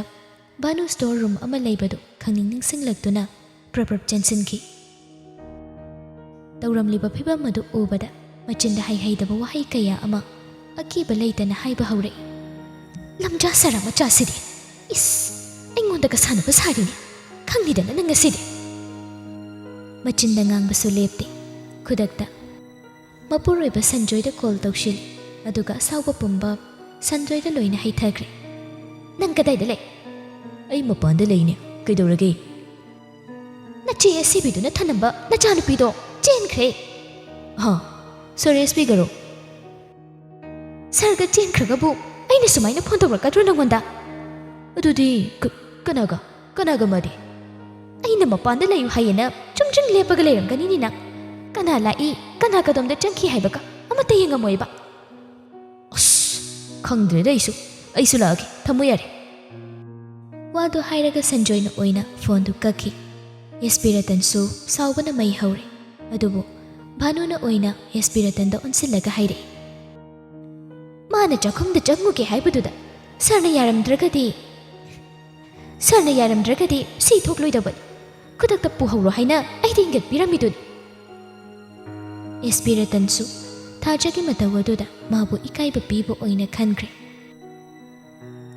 ꯚꯥꯅꯨ ꯁ꯭ꯇꯣꯔ ꯔꯨꯝ ꯑꯃ ꯂꯩꯕꯗꯨ ꯈꯪꯅꯤꯡ ꯅꯤꯡꯁꯤꯡꯂꯛꯇꯨꯅ ꯄ꯭ꯔꯞ ꯄ꯭ꯔꯞ ꯆꯦꯟꯁꯤꯟꯈꯤ꯫ ꯇꯧꯔꯝꯂꯤꯕ ꯐꯤꯕꯝ ꯑꯗꯨ ꯎꯕꯗ ꯃꯆꯤꯟꯗ ꯍꯩꯍꯩꯗꯕ ꯋꯥꯍꯩ ꯀꯌꯥ ꯑꯃ ꯑꯀꯤꯕ ꯂꯩꯇꯅ ꯍꯥꯏꯕ ꯍꯧꯔꯛꯏ꯫ "ꯂꯝꯖꯥ ꯁꯔꯥ ꯃꯆꯥꯁꯤꯗꯤ! ꯏꯁ! ꯑꯩꯉꯣꯟꯗꯒ ꯁꯥꯟꯅꯕ ꯁꯥꯔꯤꯅꯦ꯫ ꯈꯪꯅꯤꯗꯅ ꯅꯪ ꯉꯁꯤꯗꯤ!" ꯃꯆꯤꯟꯗ ꯉꯥꯡꯕꯁꯨ ꯂꯦꯞꯇꯦ꯫ ꯈꯨꯗꯛꯇ ꯃꯄꯨꯔꯣꯏꯕ ꯁꯟꯖꯣꯏꯗ ꯀꯣꯜ ꯇꯧꯁꯤꯜꯂꯤ꯫ ꯑꯗꯨꯒ ꯑꯁꯥꯎꯕ ꯄꯨꯝꯕ ꯁꯟꯖꯣꯏꯗ ꯂꯣꯏꯅ ꯍꯩꯊꯈ꯭ꯔꯦ꯫ "ꯅꯪ ꯀꯗꯥꯏꯗ ꯂꯩ?" "ꯑꯩ ꯃꯄꯥꯟꯗ ꯂꯩꯅꯦ꯫ ꯀꯩꯗꯧꯔꯒꯦ?" "ꯅꯆꯦ ꯑꯁꯤꯕꯤꯗꯨꯅ ꯊꯅꯝꯕ ꯅꯆꯥꯅꯨꯄꯤꯗꯣ ꯆꯦꯟꯈ꯭ꯔꯦ꯫" "ꯍꯥ? ꯁꯥꯔ ꯑꯦꯁ ꯄꯤꯒꯔꯣ?" "ꯁꯥꯔꯒ ꯆꯦꯟꯈ꯭ꯔꯒꯕꯨ ꯑꯩꯅ ꯁꯨꯃꯥꯏꯅ ꯐꯣꯟ ꯇꯧꯔꯛꯀꯗ꯭ꯔꯣ ꯅꯪꯉꯣꯟꯗ?" "ꯑꯗꯨꯗꯤ ꯀ-, ꯀꯅꯥꯒ? ꯀꯅꯥꯒ ꯃꯥꯗꯤ?" "ꯑꯩꯅ ꯃꯄꯥꯟꯗ ꯂꯩꯌꯨ ꯍꯥꯏꯌꯦꯅ ꯆꯨꯝꯗ꯭ꯔꯤꯡ ꯂꯦꯞꯄꯒ ꯂꯩꯔꯝꯒꯅꯤꯅꯤ ꯅꯪ꯫ ꯀꯅꯥ ꯂꯥꯛꯏ, ꯀꯅꯥ ꯀꯗꯣꯝꯗ ꯆꯪꯈꯤ ꯍꯥꯏꯕꯒ ꯑꯃꯠꯇ ꯌꯦꯡꯉꯝꯃꯣꯏꯕ꯫" "ꯑꯁ, ꯈꯪꯗ꯭ꯔꯦꯗ ꯑꯩꯁꯨ꯫ ꯑꯩꯁꯨ ꯂꯥꯛꯑꯒꯦ꯫ ꯊꯝꯃꯣ ꯌꯥꯔꯦ꯫" ꯋꯥꯗꯨ ꯍꯥꯏꯔꯒ ꯁꯟꯖꯣꯏꯅ ꯑꯣꯏꯅ ꯐꯣꯟꯗꯨ ꯀꯛꯈꯤ꯫ ꯑꯦꯁ ꯄꯤ ꯔꯇꯟꯁꯨ ꯁꯥꯎꯕꯅ ꯃꯩ ꯍꯧꯔꯦ꯫ ꯑꯗꯨꯕꯨ ꯚꯥꯅꯨꯅ ꯑꯣꯏꯅ ꯑꯦꯁ ꯄꯤ ꯔꯇꯟꯗ ꯑꯣꯟꯁꯤꯜꯂꯒ ꯍꯥꯏꯔꯛꯏ, "ꯃꯥꯅ ꯆꯥꯛꯈꯨꯝꯗ ꯆꯪꯉꯨꯒꯦ ꯍꯥꯏꯕꯗꯨꯗ ꯁꯥꯔꯅ ꯌꯥꯔꯝꯗ꯭ꯔꯒꯗꯤ, ꯁꯥꯔꯅ ꯌꯥꯔꯝꯗ꯭ꯔꯒꯗꯤ ꯁꯤ ꯊꯣꯛꯂꯣꯏꯗꯕꯅꯤ꯫ ꯈꯨꯗꯛꯇ ꯄꯨꯍꯧꯔꯣ ꯍꯥꯏꯅ ꯑꯩꯗꯤ ꯏꯪꯒꯠꯄꯤꯔꯝꯃꯤꯗꯨꯅꯤ"꯫ ꯑꯦꯁ ꯄꯤ ꯔꯇꯟꯁꯨ ꯊꯥꯖꯒꯤ ꯃꯇꯧ ꯑꯗꯨꯗ ꯃꯥꯕꯨ ꯏꯀꯥꯏꯕ ꯄꯤꯕ ꯑꯣꯏꯅ ꯈꯟꯈ꯭ꯔꯦ꯫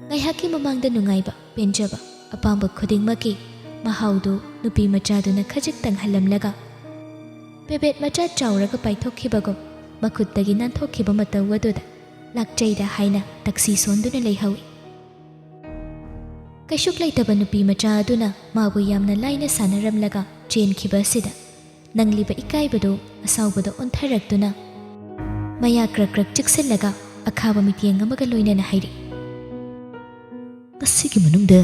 ꯉꯥꯏꯍꯥꯛꯀꯤ ꯃꯃꯥꯡꯗ ꯅꯨꯡꯉꯥꯏꯕ, ꯄꯦꯟꯖꯕ, ꯑꯄꯥꯝꯕ ꯈꯨꯗꯤꯡꯃꯛꯀꯤ ꯃꯍꯥꯎꯗꯨ ꯅꯨꯄꯤ ꯃꯆꯥꯗꯨꯅ ꯈꯖꯤꯛꯇꯪ ꯍꯜꯂꯝꯂꯒ, ꯄꯦꯕꯦꯠ ꯃꯆꯥ ꯆꯥꯎꯔꯒ ꯄꯥꯏꯊꯣꯛꯈꯤꯕꯒꯨꯝ ꯃꯈꯨꯠꯇꯒꯤ ꯅꯥꯟꯊꯣꯛꯈꯤꯕ ꯃꯇꯧ ꯑꯗꯨꯗ ꯂꯥꯛꯆꯩꯗ ꯍꯥꯏꯅ ꯇꯛꯁꯤ ꯁꯣꯟꯗꯨꯅ ꯂꯩꯍꯧꯏ꯫ ꯀꯩꯁꯨꯛ ꯂꯩꯇꯕ ꯅꯨꯄꯤ ꯃꯆꯥ ꯑꯗꯨꯅ ꯃꯥꯕꯨ ꯌꯥꯝꯅ ꯂꯥꯏꯅ ꯁꯥꯟꯅꯔꯝꯂꯒ ꯆꯦꯟꯈꯤꯕ ꯑꯁꯤꯗ ꯅꯪꯂꯤꯕ ꯏꯀꯥꯏꯕꯗꯨ ꯑꯁꯥꯎꯕꯗ ꯑꯣꯟꯊꯔꯛꯇꯨꯅ ꯃꯌꯥ ꯀ꯭ꯔꯛ ꯀ꯭ꯔꯛ ꯆꯤꯛꯁꯤꯜꯂꯒ ꯑꯈꯥꯕ ꯃꯤꯠꯌꯦꯡ ꯑꯃꯒ ꯂꯣꯏꯅꯅ ꯍꯥꯏꯔꯛꯏ, "ꯉꯁꯤꯒꯤ ꯃꯅꯨꯡꯗ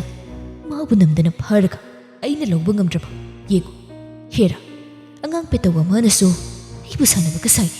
ꯃꯥꯕꯨ ꯅꯝꯗꯅ ꯐꯥꯔꯒ ꯑꯩꯅ ꯂꯧꯕ ꯉꯝꯗ꯭ꯔꯕ ꯌꯦꯡꯉꯨ꯫ ꯍꯦꯔꯥ, ꯑꯉꯥꯡ ꯄꯦꯇꯧ ꯑꯃꯅꯁꯨ ꯑꯩꯕꯨ ꯁꯥꯟꯅꯕꯒ ꯁꯥꯏ"꯫